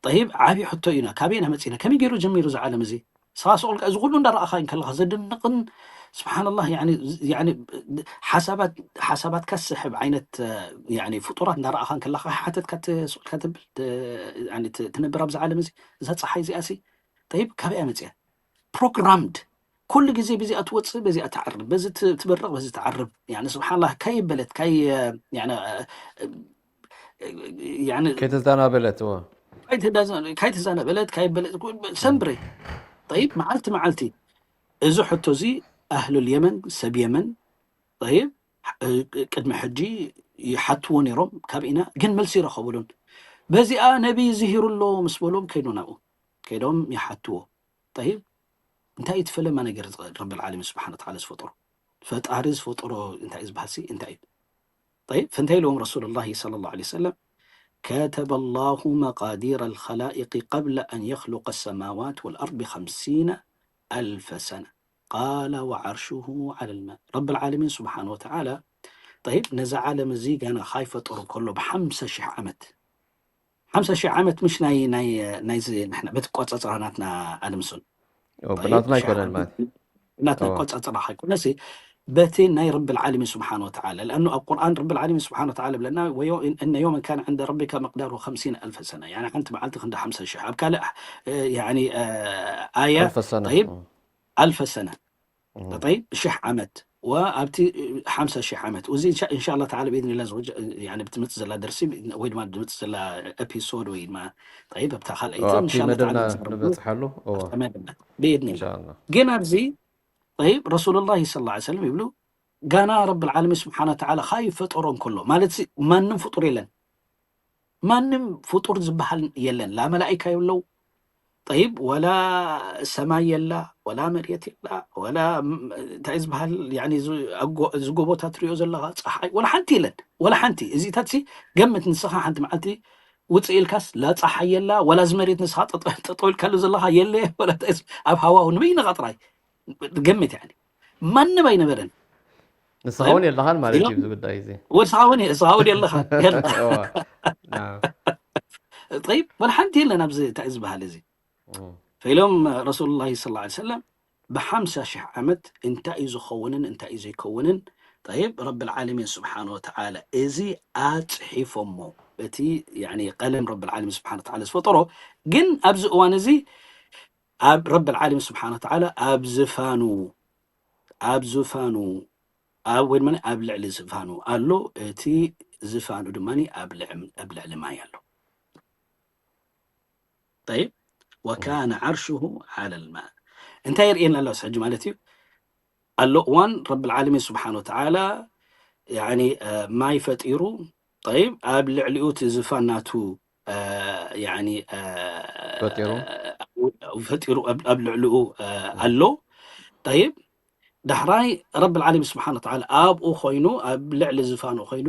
ጠይብ ዓብዪ ሕቶ እዩና ካበየና መፂና ከመይ ገይሩ ጀሚሩ እዚ ዓለም እዚ ስኻ ስቑልካ እዚ ኩሉ እንዳረኣኻ ከለኻ ዘድንቕን ስብሓንላህ ሓሳባትካ ዝስሕብ ዓይነት ፍጡራት እንዳረኣኻ ከለኻ ሓተትካ ስቑልካ ትብል ትነብር ኣብዚ ዓለም እዚ እዛ ፀሓይ እዚኣ ሲ ጠይብ ካበያ መፅያ ፕሮግራምድ ኩሉ ግዜ በዚኣ ትወፅእ በዚኣ ትዓርብ በዚ ትበርቕ በዚ ትዓርብ ስብሓንላህ ካይ በለት ካይ ከይተዛናበለት ካይተዛነበለት ካይበለት ሰንብረ ጠይብ መዓልቲ መዓልቲ እዚ ሕቶ እዚ ኣህሉል የመን ሰብ የመን ጠይብ ቅድሚ ሕጂ ይሓትዎ ነይሮም ካብ ኢና ግን መልሲ ይረኸብሉን በዚኣ ነቢይ ዝሂሩ ኣሎ ምስ በሎም ከይዱ ናብኡ ከይዶም ይሓትዎ ጠይብ እንታይ እዩ ትፈለማ ነገር ረብል ዓለሚን ስብሓን ወተዓላ ዝፈጠሮ ፈጣሪ ዝፈጠሮ እንታይ ዝበሃል ሲ እንታይ እዩ طيب فانتهي لهم رسول الله صلى الله عليه وسلم كتب الله مقادير الخلائق قبل أن يخلق السماوات والأرض بخمسين ألف سنة قال وعرشه على الماء رب العالمين سبحانه وتعالى طيب ነዚ ዓለም እዚ ገና ካይፈጠሩ ከሎ ብሓምሳ ሽሕ ዓመት ሓምሳ ሽሕ ዓመት ምሽ ናይ ናይ ናይዚ ንሕና በቲ ቆጻጽራ ናትና ኣድምሱን ብናትና ኣይኮነን ማለት ናትና ቆጻጽራ ከይኮነሲ በቲ ናይ ረቢ العالمين سبحانه وتعالى لأنه ኣብ ቁርኣን ረቢ العالمين سبحانه وتعالى ብለና እነ يوما كان عند ربك مقداره خمسين ألف سنة يعني ሓንቲ መዓልቲ ክንዲ ሓምሳ ሽሕ ኣብ ካልእ يعني آية ألف سنة طيب ألف سنة طيب ሽሕ ዓመት وኣብቲ ሓምሳ ሽሕ ዓመት እዚ إن شاء الله تعالى بإذن الله ዝወጀ يعني ብትመጽእ ዘላ ደርሲ ወይ ድማ ብትመጽእ ዘላ episode ወይ ድማ طيب ኣብታ ካልኣይቲ ኣብቲ መደብና ንበጽሓሉ بإذن الله ግን ኣብዚ طيب رسول الله صلى الله عليه وسلم ይብሉ ጋና ረብ العالمين سبحانه وتعالى ካይፈጠሮ እንከሎ ማለት ማንም ፍጡር የለን ማንም ፍጡር ዝበሃል የለን ላ መላኢካ የለው طيب ولا ሰማይ የላ ولا መሬት የላ ولا እንታይ ዝበሃል ዝጎቦታት ትሪኦ ዘለኻ ፀሓይ ولا ሓንቲ የለን ولا ሓንቲ እዚታት ገምት ንስኻ ሓንቲ መዓልቲ ውፅእ ኢልካስ ላ ፀሓይ የላ ولا እዚ መሬት ንስኻ ጠጠው ኢልካሉ ዘለኻ የለ ولا ኣብ ሃዋው ንበይንኻ ጥራይ ገምት يعني ማንም ኣይነበረን ንስኻ እውን የለኻን ማለት እዩ ዝብዳይ እዚ ወድስኻ እውን ንስኻ እውን የለኻ طيب ولا ሓንቲ የለን ኣብዚ እንታይ ዝበሃል እዚ ፈኢሎም ረሱሉ ላ ስ ሰለም ብሓምሳ ሽሕ ዓመት እንታይ እዩ ዝኸውንን እንታይ እዩ ዘይከውንን طيب ረብ العالمين سبحانه وتعالى እዚ ኣፅሒፎሞ በቲ ቀለም ረብ العالمين سبحانه وتعالى ዝፈጠሮ ግን ኣብዚ እዋን እዚ ኣብ ረብ العالمين سبحانه وتعالى ኣብ ዝፋኑ ኣብ ዝፋኑ ኣብ ወይ ድማ ኣብ ልዕሊ ዝፋኑ ኣሎ እቲ ዝፋኑ ድማ ኣብ ልዕሊ ማይ ኣሎ طيب وكان عرشه على الماء እንታይ የርእየና ኣሎ ሕጂ ማለት እዩ ኣሎ እዋን ረብ العالمين سبحانه وتعالى يعني ማይ ፈጢሩ طيب ኣብ ልዕሊኡ እቲ ዝፋን ናቱ ፈጢሩ ኣብ ልዕሊኡ ኣሎ طيب ዳሕራይ ረብ العالمين سبحانه وتعالى ኣብኡ ኮይኑ ኣብ ልዕሊ ዝፋኑ ኮይኑ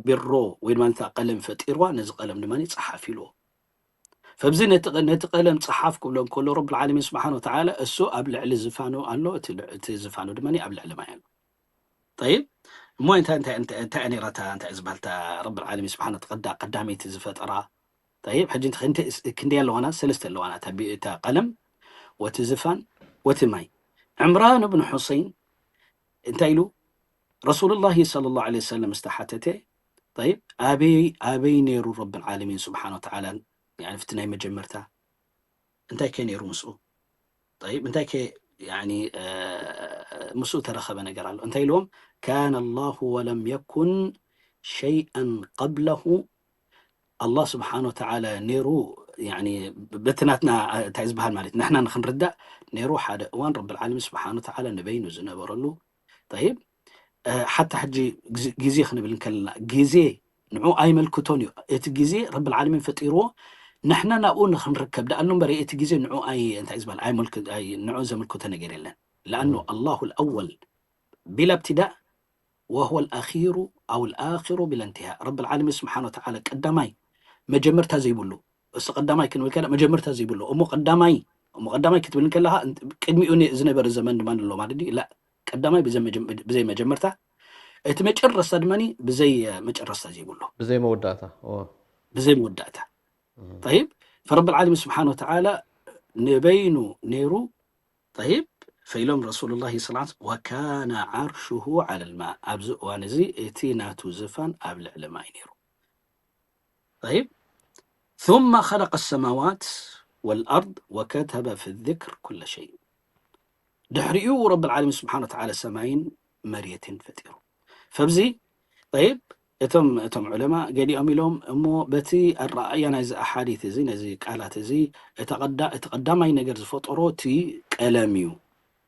ቢሮ ወይ ድማ ቀለም ፈጢርዋ ነዚ ቀለም ድማ ፀሓፍ ኢልዎ ፈብዚ ነቲ ቀለም ፀሓፍ ክብሎ እንከሎ ረብ العالمين سبحانه وتعالى እሱ ኣብ ልዕሊ ዝፋኑ ኣሎ እቲ ዝፋኑ ድማ ኣብ ልዕሊ ማይ ኣሎ طيب እሞ እንታይ እንታይ እንታይ ነራታ እንታይ ዝበሃልታ ረብ العالمين سبحانه ቀዳ ቀዳመይቲ ዝፈጠራ طيب ሕጂ ክንደይ ኣለዋና ሰለስተ ኣለዋና እታ ቀለም ወቲ ዝፋን ወቲ ማይ ዕምራን ብን ሑሰይን እንታይ ኢሉ ረሱሉ ላ صلى الله عليه وسلم ዝተሓተተ طيب ኣበይ ኣበይ ነይሩ ረብ العالمين سبحانه وتعالى ያኒ፣ ፍቲ ናይ መጀመርታ እንታይ ከ ነይሩ ምስኡ? ጠይብ፣ እንታይ ከ፣ ያኒ፣ እ፣ ምስኡ ተረኸበ ነገር ኣሎ? እንታይ ኢልዎም? ካነ ኣላሁ ወለም የኩን ሸይአን ቀብለሁ። ኣላህ ስብሓን ወተዓላ ነይሩ፣ ያኒ፣ በቲ ናትና፣ እ፣ እንታይ ዝበሃል ማለት፣ ንሕና ንኽንርዳእ ነይሩ። ሓደ እዋን ረብል ዓለሚን ስብሓን ወተዓላ ንበይኑ ዝነበረሉ። ጠይብ፣ እ፣ ሓታ ሕጂ ግዜ፣ ግዜ ክንብል እንከለና፣ ግዜ ንዑ ኣይመልክቶን እዩ። እቲ ግዜ ረብል ዓለሚን ፈጢርዎ፣ ንሕና ናብኡ ንኽንርከብ ደኣ ኣሎ እምበር፣ እቲ ግዜ ንዑ ኣይ-፣ እንታይ ዝበሃል፣ ኣይመልክ-፣ ኣይ-፣ ንዑ ዘመልክቶ ነገር የለን። ለኣኑ ኣላሁ ልኣወል ቢላ እብትዳእ ወሁወ ልኣኺሩ ኣው ልኣኺሩ ቢላ እንትሃእ። ረብል ዓለሚን ስብሓን ወተዓላ ቀዳማይ መጀመርታ ዘይብሉ፣ እሱ ቀዳማይ ክንብል ከለና መጀመርታ ዘይብሉ፣ እሞ ቀዳማይ፣ እሞ ቀዳማይ ክትብል ከለኻ፣ ቅድሚኡ ነ-፣ ዝነበረ ዘመን ድማ ኣሎ ማለት ድዩ? ላ፣ ቀዳማይ ብዘይ መጀ-፣ ብዘይ መጀመርታ፣ እቲ መጨረስታ ድማ ብዘይ መጨረስታ ዘይብሉ። ብዘይ መወዳእታ። እዎ። ብዘይ መወዳእታ። እህ። ጠይብ፣ ፈረብል ዓለሚን ስብሓን ወተዓላ ንበይኑ ነይሩ። ጠይብ፣ ፈኢሎም ረሱሉላሂ ሰለላሁ ዐለይሂ ወሰለም፣ "ወካነ ዓርሹሁ ዐለል ማእ።" ኣብዚ እዋን እዚ እቲ ናቱ ዝፋን ኣብ ልዕሊ ማይ ነይሩ። ጠይብ፣ ثم خلق السماوات والأرض وكتب في الذكر كل شيء። ድሕሪኡ ረብል ዓለሚን ስብሓን ወተዓላ ሰማይን መሬትን ፈጢሩ። ፈብዚ፣ ጠይብ፣ እቶም፣ እቶም ዑለማ ገሊኦም ኢሎም፣ እሞ በቲ ኣረኣእያ ናይዚ ኣሓዲት እዚ፣ ነዚ ቃላት እዚ፣ እቲ ቀዳ-፣ እቲ ቀዳማይ ነገር ዝፈጠሮ እቲ ቀለም እዩ፣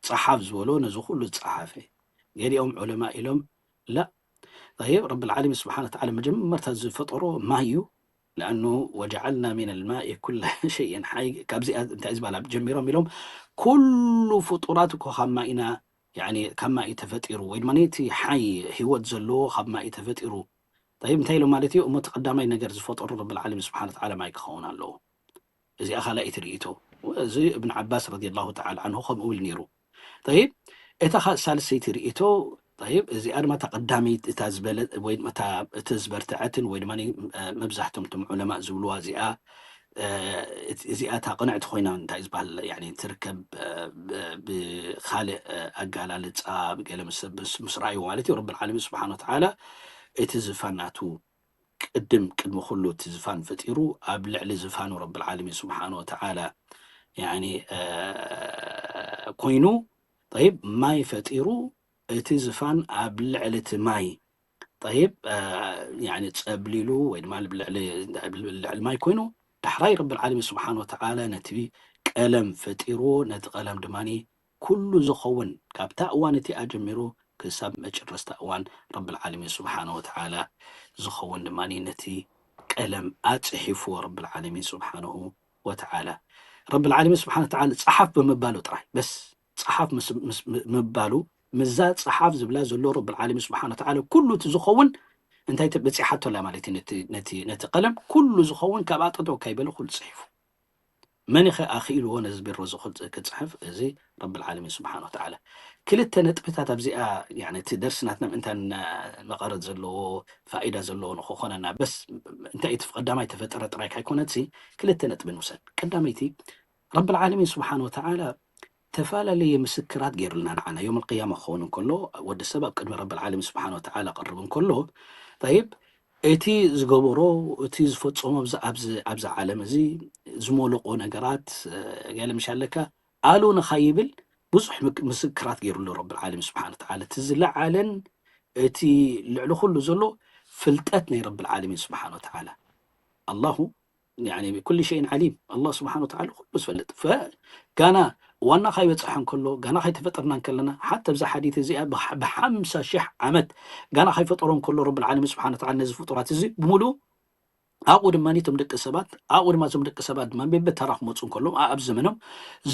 ጸሓፍ ዝበሎ ነዚ ኩሉ ዝጸሓፈ። ገሊኦም ዑለማ ኢሎም፣ ላ፣ ጠይብ፣ ረብል ዓለሚን ስብሓን ወተዓላ መጀመርታ ዝፈጠሮ ማይ እዩ። ለኣኑ "ወጀዓልና ሚነል ማኢ ኩለ ሸይእን ሓይ"፣ ካብዚኣ እንታይ ዝበሃል ጀሚሮም ኢሎም፣ ኩሉ ፍጡራት እኮ ካብ ማይ ኢና፣ ያኒ ካብ ማይ እዩ ተፈጢሩ፣ ወይ ድማ እቲ ሓይ ህይወት ዘለዎ ካብ ማይ እዩ ተፈጢሩ። ጠይብ፣ እንታይ ኢሎም ማለት እዩ? እሞ እቲ ቀዳማይ ነገር ዝፈጠሩ ረብል ዓለሚን ስብሓን ወተዓላ ማይ ክኸውን ኣለዎ። እዚኣ ካልኣይቲ ርእይቶ። እዚ እብን ዓባስ ረዲየላሁ ተዓላ ዓንሁ ከምኡ ኢሉ ነይሩ። ጠይብ፣ እታ ኻ-፣ ሳልሰይቲ ርእይቶ፣ ጠይብ፣ እዚኣ ድማ እታ ቀዳመይቲ፣ እታ ዝበለ-፣ ወይ ድማ እታ፣ እቲ ዝበርትዐትን ወይ ድማ፣ እ፣ መብዛሕትኦም እቶም ዑለማእ ዝብልዋ እዚኣ፣ እ፣ እቲ-፣ እዚኣ እታ ቅንዕቲ ኮይና እንታይ ዝበሃል፣ ያኒ፣ ትርከብ፣ እ፣ ብ-፣ ብኻልእ፣ እ፣ ኣገላልጻ፣ ብገለ ምስ፣ ምስ፣ ምስ ረኣይዎ ማለት እዩ። ረብል ዓለሚን ስብሓን ወተዓላ እቲ ዝፋን ናቱ ቅድም፣ ቅድሚ ኩሉ እቲ ዝፋን ፈጢሩ፣ ኣብ ልዕሊ ዝፋኑ ረብል ዓለሚን ስብሓን ወተዓላ፣ ያኒ፣ እ፣ ኮይኑ፣ ጠይብ፣ ማይ ፈጢሩ፣ እቲ ዝፋን ኣብ ልዕሊ እቲ ማይ፣ ጠይብ፣ እ፣ ያኒ፣ ጸብሊሉ ወይ ድማ ልዕሊ፣ ልዕሊ ማይ ኮይኑ፣ ዳሕራይ ረብል ዓለሚን ስብሓን ወተዓላ ነቲ ቀለም ፈጢርዎ፣ ነቲ ቀለም ድማኒ ኩሉ ዝኸውን፣ ካብታ እዋን እቲኣ ጀሚሩ ክሳብ መጨረስታ እዋን ረብል ዓለሚን ስብሓነ ወተዓላ ዝኸውን ድማ ነቲ ቀለም ኣጽሒፍዎ ረብል ዓለሚን ስብሓነሁ ወተዓላ። ረብል ዓለሚን ስብሓነ ወተዓላ ጸሓፍ ብምባሉ ጥራይ፣ በስ ጸሓፍ ምስ፣ ምስ፣ ምባሉ፣ ምዛ ጸሓፍ ዝብላ ዘሎ ረብል ዓለሚን ስብሓነ ወተዓላ ኩሉ እቲ ዝኸውን እንታይ ተ-፣ በጺሓቶ ኣላ ማለት እዩ። ነቲ፣ ነቲ፣ ነቲ ቀለም ኩሉ ዝኸውን ካብኣ ጠጠው ካይበለ ኩሉ ጽሒፉ። መን ኸ ኣኽኢልዎ ነዚ ቢሮ እዚ ክጽ-፣ ክጽሕፍ? እዚ ረብል ዓለሚን ስብሓነ ወተዓላ። ክልተ ነጥብታት ኣብዚኣ፣ ያኒ፣ እቲ ደርሲ ናትና ምእንታን መቐረት ዘለዎ፣ ፋኢዳ ዘለዎ ንኽኾነና፣ በስ እንታይ እቲ ቀዳማይ ተፈጠረ ጥራይ ካይኮነትሲ፣ ክልተ ነጥቢ ንውሰድ። ቀዳመይቲ፣ ረብል ዓለሚን ስብሓነ ወተዓላ ተፈላለየ ምስክራት ገይሩልና ንዓና። ዮም ኣልቅያማ ክኸውን እንከሎ፣ ወዲ ሰብ ኣብ ቅድሚ ረብል ዓለሚን ስብሓነ ወተዓላ ክቐርብ እንከሎ፣ ጠይብ፣ እቲ ዝገበሮ፣ እቲ ዝፈጸሞ ኣብዚ፣ ኣብዚ፣ ኣብዚ ዓለም እዚ ዝመለቆ ነገራት፣ እ፣ ገለ ምሽ ኣለካ፣ ኣሉ ንኻይብል ብዙሕ ምክ-፣ ምስክራት ገይሩሉ ረብል ዓለሚን ስብሓነ ወተዓላ። እቲ ዝለዓለን እቲ ልዕሊ ኩሉ ዘሎ ፍልጠት ናይ ረብል ዓለሚን ስብሓነ ወተዓላ። ኣላሁ፣ ያኒ፣ ብኩሊ ሸይን ዓሊም። ኣላህ ስብሓነ ወተዓላ ኩሉ ዝፈልጥ። ፈ-፣ ጋና ዋና ካይበጽሐ እንከሎ፣ ጋና ካይተፈጠርና እንከለና፣ ሓታ ኣብዛ ሓዲት እዚኣ ብሓ-፣ ብሓምሳ ሽሕ ዓመት ጋና ካይፈጠሮ እንከሎ፣ ረብል ዓለሚን ስብሓነ ወተዓላ ነዚ ፍጡራት እዚ ብምሉኡ፣ ኣብኡ ድማ እቶም ደቂ ሰባት፣ ኣብኡ ድማ እዞም ደቂ ሰባት ድማ በበተራ ክመጹ እንከሎ፣ ኣ-፣ ኣብ ዘመኖም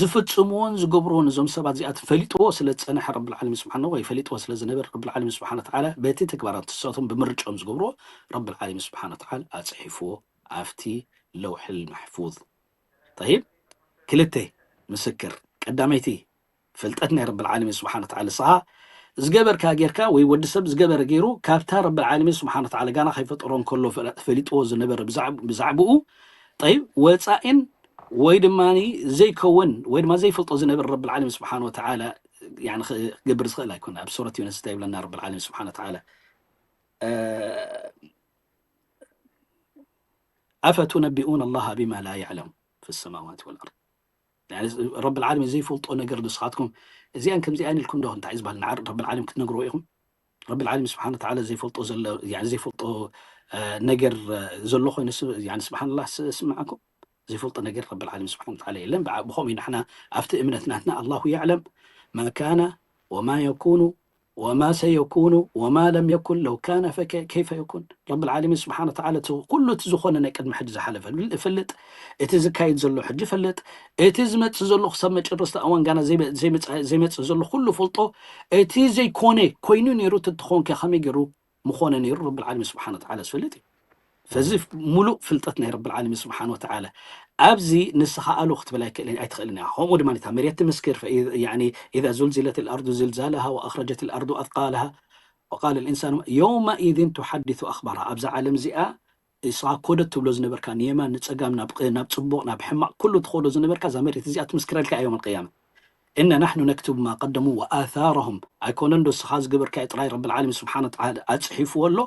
ዝፍጽምዎን ዝገብርዎን እዞም ሰባት እዚኣት ፈሊጥዎ ስለ ዝጸንሐ ረብል ዓለሚን ስብሓነ፣ ወይ ፈሊጥዎ ስለ ዝነበር ረብል ዓለሚን ስብሓነ ወተዓላ በቲ ተግባራት ንሳቶም ብምርጫኦም ዝገብርዎ ረብል ዓለሚን ስብሓነ ወተዓላ ኣጽሒፍዎ ኣብቲ ለውሕል መሕፉዝ። ጠይብ፣ ክልተ ምስክር። ቀዳመይቲ ፍልጠት ናይ ረብል ዓለሚን ስብሓነ ወተዓላ፣ ንስኻ ዝገበርካ ጌርካ ወይ ወዲ ሰብ ዝገበረ ገይሩ ካብታ ረብል ዓለሚን ስብሓነ ወተዓላ ጋና ከይፈጠሮ እንከሎ ፈለ-፣ ፈሊጥዎ ዝነበረ ብዛዕ-፣ ብዛዕብኡ፣ ጠይብ፣ ወፃኢን ወይ ድማ ዘይከውን ወይ ድማ ዘይፈልጦ ዝነበረ ረብል ዓለሚን ስብሓነ ወተዓላ፣ ያኒ፣ ክገብር ዝኽእል ኣይኮነ። ኣብ ሱረት ዩንስ እንታይ ይብለና ረብል ዓለሚን ስብሓነ ወተዓላ? እ፣ أفتنبئون الله بما لا يعلم في السماوات والأرض. يعني رب العالمين ዘይፈልጦ ነገር ንስኻትኩም እዚኣን ከምዚኣን ኢልኩም ዶ እንታይ እዩ ዝበሃል ንዓር ረብ ዓለም ክትነግርዎ ኢኹም? ረብ ዓለም ስብሓን ተዓላ ዘይፈልጦ ዘሎ ዘይፈልጦ ነገር ዘሎ ኮይኑ ስብሓንላ ስምዓኩም ዘይፈልጦ ነገር ረብ ዓለም ስብሓን ተዓላ የለን። ብኸምኡ ናሕና ኣብቲ እምነት ናትና ኣላሁ ያዕለም ማ ካነ ወማ የኩኑ ወማ ሰየኩኑ ወማ ለም የኩን ለው ካነ ከይፈ የኩን። ረብ ዓለሚን ስብሓን ተዓላ ኩሉ እቲ ዝኾነ ናይ ቅድሚ ሕጂ ዝሓለፈ ይፈልጥ፣ እቲ ዝካየድ ዘሎ ሕጂ ይፈልጥ፣ እቲ ዝመፅእ ዘሎ ክሳብ መጨረስታ እዋን ጋና ዘይመፅእ ዘሎ ኩሉ ፈልጦ። እቲ ዘይኮነ ኮይኑ ነይሩ ትትኾንከ ከመይ ገይሩ ምኾነ ነይሩ ረብ ዓለሚን ስብሓን ተዓላ ዝፈልጥ እዩ። ፈዚ ሙሉእ ፍልጠት ናይ ረብ ዓለሚን ስብሓን ወተዓላ ኣብዚ ንስኻ ኣሉ ክትብል ኣይክእልን ኣይትኽእልን እያ። ከምኡ ድማ እታ መሬት ትምስክር إذا زلزلت الأرض زلزالها وأخرجت الأرض أثقالها وقال الإنسان يومئذ تحدث أخبارها ኣብዛ ዓለም እዚኣ ንስኻ ኮደት ትብሎ ዝነበርካ ንየማን ንፀጋም ናብ ናብ ፅቡቕ ናብ ሕማቕ ኩሉ ትኸዶ ዝነበርካ እዛ መሬት እዚኣ ትምስክረልካ እዮም ኣልቅያማ إنا نحن نكتب ما قدموا وآثارهم ኣይኮነን ዶ ንስኻ ዝገበርካዮ ጥራይ ረብ ዓለሚን ስብሓን ተዓላ ኣፅሒፍዎ ኣሎ።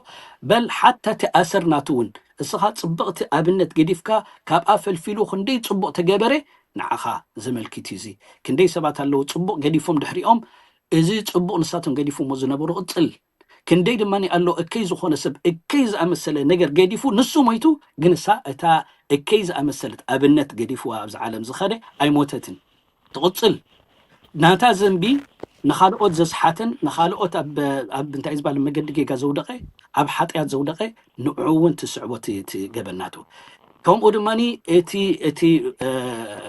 በል ሓታ እቲ ኣሰር ናቱ እውን እስኻ ፅብቕቲ ኣብነት ገዲፍካ ካብኣ ፈልፊሉ ክንደይ ፅቡቕ ተገበረ ንዓኻ ዘመልክት እዩ እዚ። ክንደይ ሰባት ኣለዉ ፅቡቕ ገዲፎም ድሕሪኦም እዚ ፅቡቕ ንሳቶም ገዲፎሞ ዝነበሩ ቅፅል ክንደይ ድማ ኣሎ እከይ ዝኾነ ሰብ እከይ ዝኣመሰለ ነገር ገዲፉ ንሱ ሞይቱ ግን እሳ እታ እከይ ዝኣመሰለት ኣብነት ገዲፍዋ ኣብዚ ዓለም ዝኸደ ኣይሞተትን ትቕፅል ናታ ዘንቢ ንኻልኦት ዘስሓተን ንኻልኦት ኣብ እንታይ ዝበሃል መገዲ ጌጋ ዘውደቐ ኣብ ሓጢኣት ዘውደቐ ንዑ እውን ትስዕቦ ትገበናቱ ከምኡ ድማ እቲ እቲ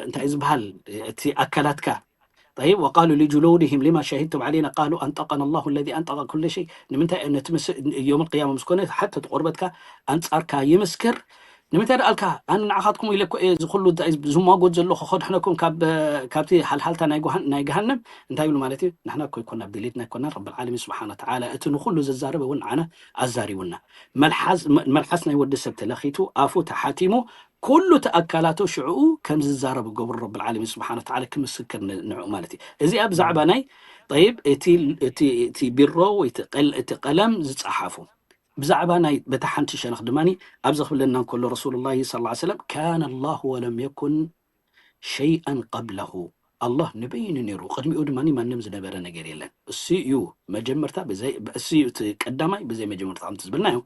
እንታይ ዝበሃል እቲ ኣካላትካ طيب وقالوا لجلودهم لما شهدتم علينا قالوا أنطقنا الله الذي أنطق كل شيء ንምንታይ ነቲ ዮም القيامة ምስ ኮነ ሓቲ እቲ ቆርበትካ ኣንጻርካ ይምስክር ንምንታይ ደኣልካ ኣነ ንዓኻትኩም ኢለ እኮ እየ እዚ ኩሉ ዝማጎት ዘለኹ ከድሕነኩም ካብቲ ሃልሃልታ ናይ ገሃነም እንታይ ይብሉ ማለት እዩ ንሕና እኮ ይኮና ብድሌትና ይኮና ረብ ዓለሚን ስብሓን ወተዓላ እቲ ንኩሉ ዘዛረበ እውን ንዓና ኣዛሪቡና መልሓስ ናይ ወዲ ሰብ ተለኺቱ ኣፉ ተሓቲሙ ኩሉ እቲ ኣካላቱ ሽዕኡ ከም ዝዛረብ ገብሩ ረብል ዓለሚን ስብሓን ወተዓላ ክምስክር ንዕኡ ማለት እዩ። እዚኣ ብዛዕባ ናይ ጠይብ እቲ ቢሮ ወይ እቲ ቀለም ዝፀሓፉ ብዛዕባ ናይ በታ ሓንቲ ሸነኽ ድማ ኣብዚ ክብለና እንከሎ ረሱሉላሂ ሰለላሁ ዐለይሂ ወሰለም ካነ ላሁ ወለም የኩን ሸይአን ቀብለሁ ኣላህ ንበይኑ ነይሩ ቅድሚኡ ድማ ማንም ዝነበረ ነገር የለን እሱ እዩ መጀመርታ እሱ እዩ እቲ ቀዳማይ ብዘይ መጀመርታ ከምቲ ዝብልናዮ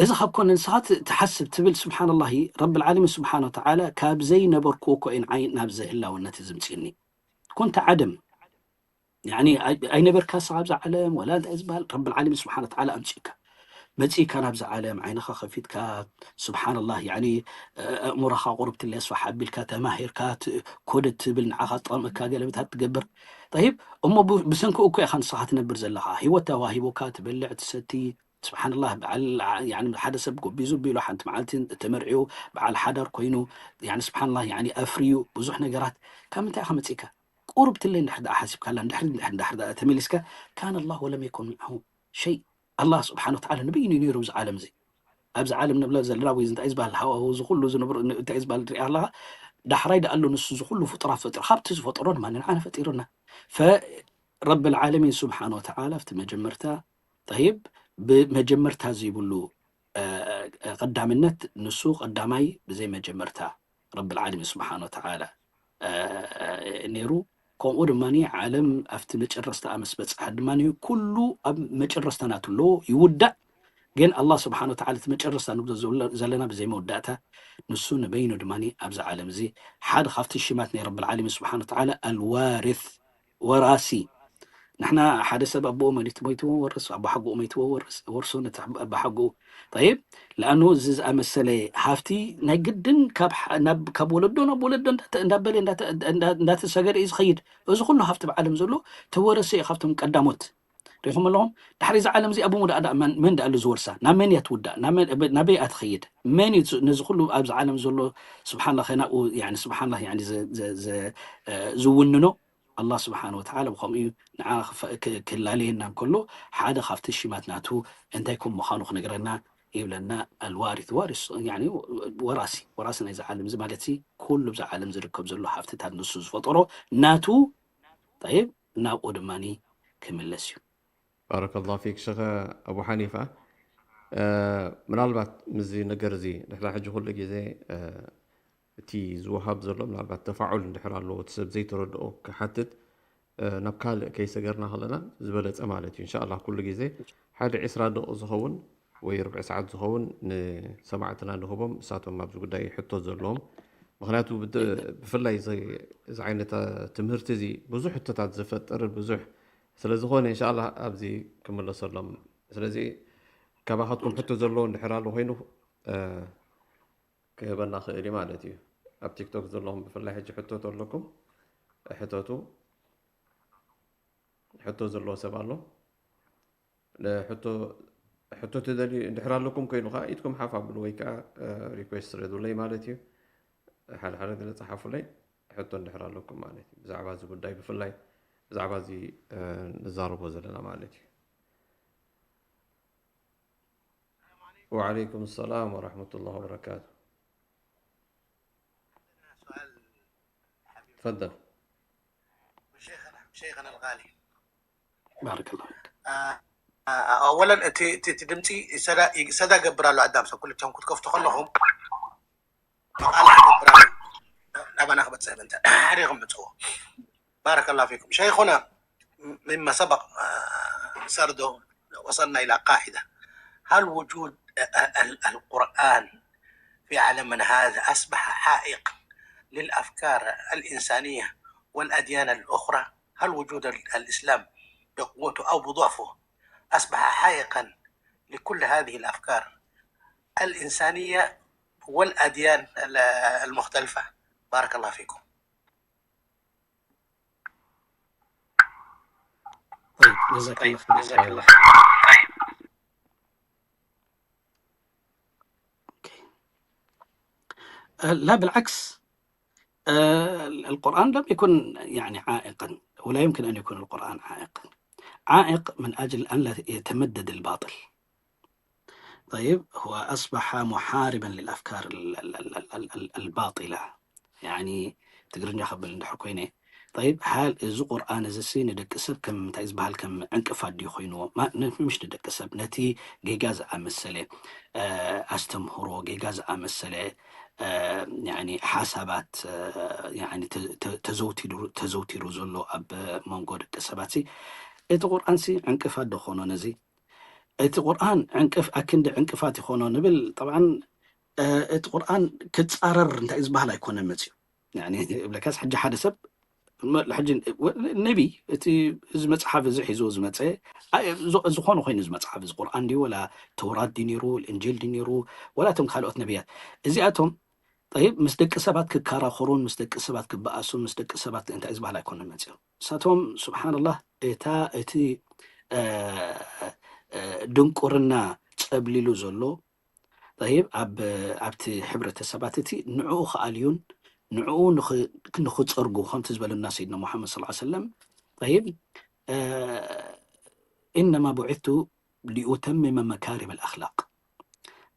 እዚ ካብ ኮነ ንስኻ ትሓስብ ትብል ስብሓንላሂ ረብል ዓለሚን ስብሓን ወተዓላ ካብ ዘይነበርኩ እኮ እየን ዓይ ናብዚ ህላውነት ዝምፅእኒ ኩንተ ዓደም ያኒ ኣይነበርካ ንስኻ ኣብዛ ዓለም ወላ እንታይ ዝበሃል ረብል ዓለሚን ስብሓን ወተዓላ ኣምፅእካ መፂእካ ናብዛ ዓለም ዓይንኻ ከፊትካ ስብሓንላህ ያኒ ኣእምሮኻ ቁርብ ትለስፋሕ ኣቢልካ ተማሂርካ ኮደ ትብል ንዓኻ ዝጠቕመካ ገለመታት ትገብር ጠይብ እሞ ብሰንኪ እኮ ኢኻ ንስኻ ትነብር ዘለኻ ህይወት ተዋሂቡካ ትበልዕ ትሰቲ ስብሓንላህ በዓል ሓደ ሰብ ጎቢዙ ቢሉ ሓንቲ መዓልቲ ተመርዕዩ በዓል ሓዳር ኮይኑ ስብሓንላህ ኣፍርዩ ብዙሕ ነገራት ካብ ምንታይ ኢኻ መፂእካ ቁርብ ትለይ እንድሕር ደኣ ሓሲብካላ እንድሕር እንድሕር እንድሕር ደኣ ተመሊስካ ካን ኣላህ ወለም የኩን ምዓሁ ሸይ ኣላህ ስብሓን ወተዓላ ንበይኑ እዩ ነይሩ ኣብዚ ዓለም እዚ ኣብዚ ዓለም ንብሎ ዘለና ወይ እንታይ ዝበሃል ሃዋሁ እዚ ኩሉ ዝነብሩ እንታይ ዝበሃል ትሪኣ ኣለኻ ዳሕራይ ደኣ ኣሎ ንሱ እዚ ኩሉ ፍጡራት ፈጢሩ ካብቲ ዝፈጠሮ ድማ ንዓና ፈጢሩና ፈ ረብል ዓለሚን ስብሓን ወተዓላ ኣብቲ መጀመርታ ጠይብ ብመጀመርታ ዘይብሉ ቀዳምነት ንሱ ቀዳማይ ብዘይ መጀመርታ ረብል ዓለሚን ስብሓን ወተዓላ ነይሩ ከምኡ ድማ ዓለም ኣብቲ መጨረስታ ምስ በፅሓ ድማ ኩሉ ኣብ መጨረስታ ናቱ ኣለዎ ይውዳእ ግን ኣላህ ስብሓን ወተዓላ እቲ መጨረስታ ንብሎ ዘለና ብዘይ መወዳእታ ንሱ ንበይኑ ድማ ኣብዚ ዓለም እዚ ሓደ ካብቲ ሽማት ናይ ረብል ዓለሚን ስብሓን ወተዓላ ኣልዋርት ወራሲ ንሕና ሓደ ሰብ ኣቦኡ መሊቱ ሞይትዎ ወርስ ኣቦሓጎኡ ሞይትዎ ወርስ ወርሶ ነቲ ኣቦሓጎኡ ጠይብ ለኣኑ እዚ ዝኣመሰለ ሃፍቲ ናይ ግድን ካብ ወለዶ ናብ ወለዶ እንዳበለ እንዳተሰገደ እዩ ዝኸይድ እዚ ኩሉ ሃፍቲ ብዓለም ዘሎ ተወረሰ እዩ ካብቶም ቀዳሞት ሪኹም ኣለኹም ዳሕሪ እዚ ዓለም እዚኣ ብሙዳእ ዳ መን ዳኣ ዝወርሳ ናብ መን እያ ትውዳእ ናበይ እያ ትኸይድ መን እዩ ነዚ ኩሉ ኣብዚ ዓለም ዘሎ ስብሓንላ ከናብኡ ስብሓንላ ዝውንኖ ኣላህ ስብሓን ወተዓላ ብኸምኡ እዩ ንዓና ክላለየና እንከሎ ሓደ ካብቲ ሽማት ናቱ እንታይ ከም ምዃኑ ክነግረና ይብለና ኣልዋሪት ዋሪስ ወራሲ ወራሲ ናይዚ ዓለም እዚ ማለት ኩሉ ብዛ ዓለም ዝርከብ ዘሎ ሃፍትታት ንሱ ዝፈጠሮ ናቱ ጠይብ ናብኡ ድማ ክምለስ እዩ ባረከላሁ ፊክ ሸኸ ኣቡ ሓኒፋ ምናልባት ምስዚ ነገር እዚ ድሕሪ ሕጂ ኩሉ ግዜ እቲ ዝወሃብ ዘሎ ምናልባት ተፋዑል እንድሕር ኣለዎ እቲ ሰብ ዘይተረድኦ ክሓትት ናብ ካልእ ከይሰገርና ከለና ዝበለፀ ማለት እዩ። እንሻላ ኩሉ ግዜ ሓደ ዕስራ ደቂ ዝኸውን ወይ ርብዒ ሰዓት ዝኸውን ንሰማዕትና ንህቦም፣ እሳቶም ኣብዚ ጉዳይ ሕቶ ዘለዎም። ምክንያቱ ብፍላይ እዚ ዓይነት ትምህርቲ እዚ ብዙሕ ሕቶታት ዝፈጥር ብዙሕ ስለዝኾነ እንሻላ ኣብዚ ክምለሰሎም። ስለዚ ካባኻትኩም ሕቶ ዘለዎ እንድሕር ኣሎ ኮይኑ ክህበና ክእል እዩ ማለት እዩ። ኣብ ቲክቶክ ዘለኹም ብፍላይ ሕጂ ሕቶ ተለኩም ሕተቱ። ሕቶ ዘለዎ ሰብ ኣሎ? ሕቶ ትደልዩ እንድሕር ኣለኩም ኮይኑ ከዓ ኢድኩም ሓፍ ኣብሉ ወይ ከዓ ሪኩዌስት ስደዱለይ ማለት እዩ። ሓደ ሓደ ገለ ፀሓፉለይ ሕቶ እንድሕር ኣለኩም ማለት እዩ። ብዛዕባ እዚ ጉዳይ ብፍላይ ብዛዕባ እዚ ንዛረቦ ዘለና ማለት እዩ። وعليكم السلام ورحمة الله وبركاته. تفضل. شيخنا شيخنا الغالي. بارك الله فيك. ኣወለን እቲ ድምፂ ሰዳ ገብር ኣሎ ኣዳም ሰብ ኩልቸም ክትከፍቱ ከለኹም መቃል ገብር ኣሎ ናባና ክበፅሕ ምንተ ሕሪኹም ምፅዎ. بارك الله فيكم شيخنا. مما سبق سرده وصلنا إلى قاعدة. هل وجود القرآن في عالمنا هذا أصبح عائق للأفكار الإنسانية والأديان الأخرى؟ هل وجود الإسلام بقوته أو بضعفه أصبح عائقا لكل هذه الأفكار الإنسانية والأديان المختلفة؟ بارك الله فيكم. طيب، جزاك الله خير. لا، بالعكس. القرآن لم يكن يعني عائقا، ولا يمكن أن يكون القرآن عائقا. عائق من أجل أن لا يتمدد الباطل. طيب، هو أصبح محاربا للأفكار الباطلة. يعني ትግርኛ ከብል እንድሕር ኮይነ طيب هل እዚ ቁርኣን እዚ ሲ ንደቂ ሰብ ከም እንታይ ዝበሃል ከም ዕንቅፋት ድዩ ኮይንዎ? ምሽ ንደቂ ሰብ ነቲ ጌጋ ዝኣመሰለ ኣስተምህሮ ጌጋ ዝኣመሰለ ሓሳባት ተዘውቲሩ ዘሎ ኣብ መንጎ ደቂ ሰባት እቲ ቁርኣን ሲ ዕንቅፋት ዶ ኮኖ ነዚ? እቲ ቁርኣን ዕንቅፍ ኣክንዲ ዕንቅፋት ይኾኖ ንብል ጠብዓን እቲ ቁርኣን ክፃረር እንታይ ዝበሃል ኣይኮነን መፅዩ። እብለካስ ሕጂ ሓደ ሰብ ሕጂ ነቢ እቲ እዚ መፅሓፍ እዚ ሒዝዎ ዝመፀ ዝኾነ ኮይኑ እዚ መፅሓፍ እዚ ቁርኣን ድዩ ወላ ተውራት ድዩ ነይሩ እንጅል ድዩ ነይሩ ወላ እቶም ካልኦት ነቢያት እዚኣቶም ጠይብ ምስ ደቂ ሰባት ክከራኸሩን ምስ ደቂ ሰባት ክበኣሱን ምስ ደቂ ሰባት እንታይ ዝበሃል ኣይኮነን መፅዮም። እሳቶም ስብሓንላህ እታ እቲ ድንቁርና ፀብሊሉ ዘሎ ጠይብ ኣብቲ ሕብረተሰባት እቲ ንዕኡ ክኣልዩን ንዕኡ ንኽፀርጉ ከምቲ ዝበለና ሰይድና ሙሓመድ ስ ሰለም ጠይብ ኢነማ ቡዒቱ ሊኡተምመ መካሪም ልኣክላቅ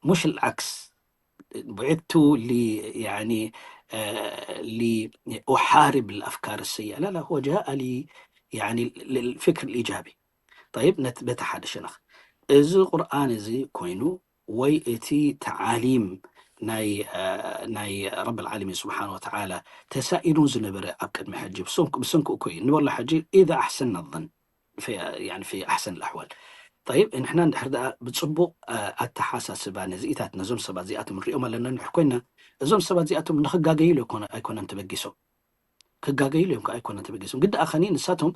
ሙሽ ልዓክስ بعثت ل يعني لأحارب الأفكار السيئة لا لا هو جاء لي يعني للفكر الإيجابي طيب ነቲ በቲ ሓደ ሸነኽ እዚ ቁርኣን እዚ ኮይኑ ወይ እቲ ተዓሊም ናይ ናይ ረብ ዓለሚን ስብሓን ወተዓላ ተሳኢሉ ዝነበረ ኣብ ቅድሚ ሕጂ ብሰንኩ እኮ እዩ ንበሎ ሕጂ ኢዛ ኣሕሰና ظን في يعني في أحسن الأحوال طيب ንሕና እንድሕር ደኣ ብፅቡቕ ኣተሓሳስባ ነዚኢታት ነዞም ሰባት እዚኣቶም ንሪኦም ኣለና እንድሕር ኮይና እዞም ሰባት እዚኣቶም ንክጋገይሉ ኣይኮነን ተበጊሶም ክጋገይሉ እዮም ኣይኮነን ተበጊሶም ግዲ ኣኸኒ ንሳቶም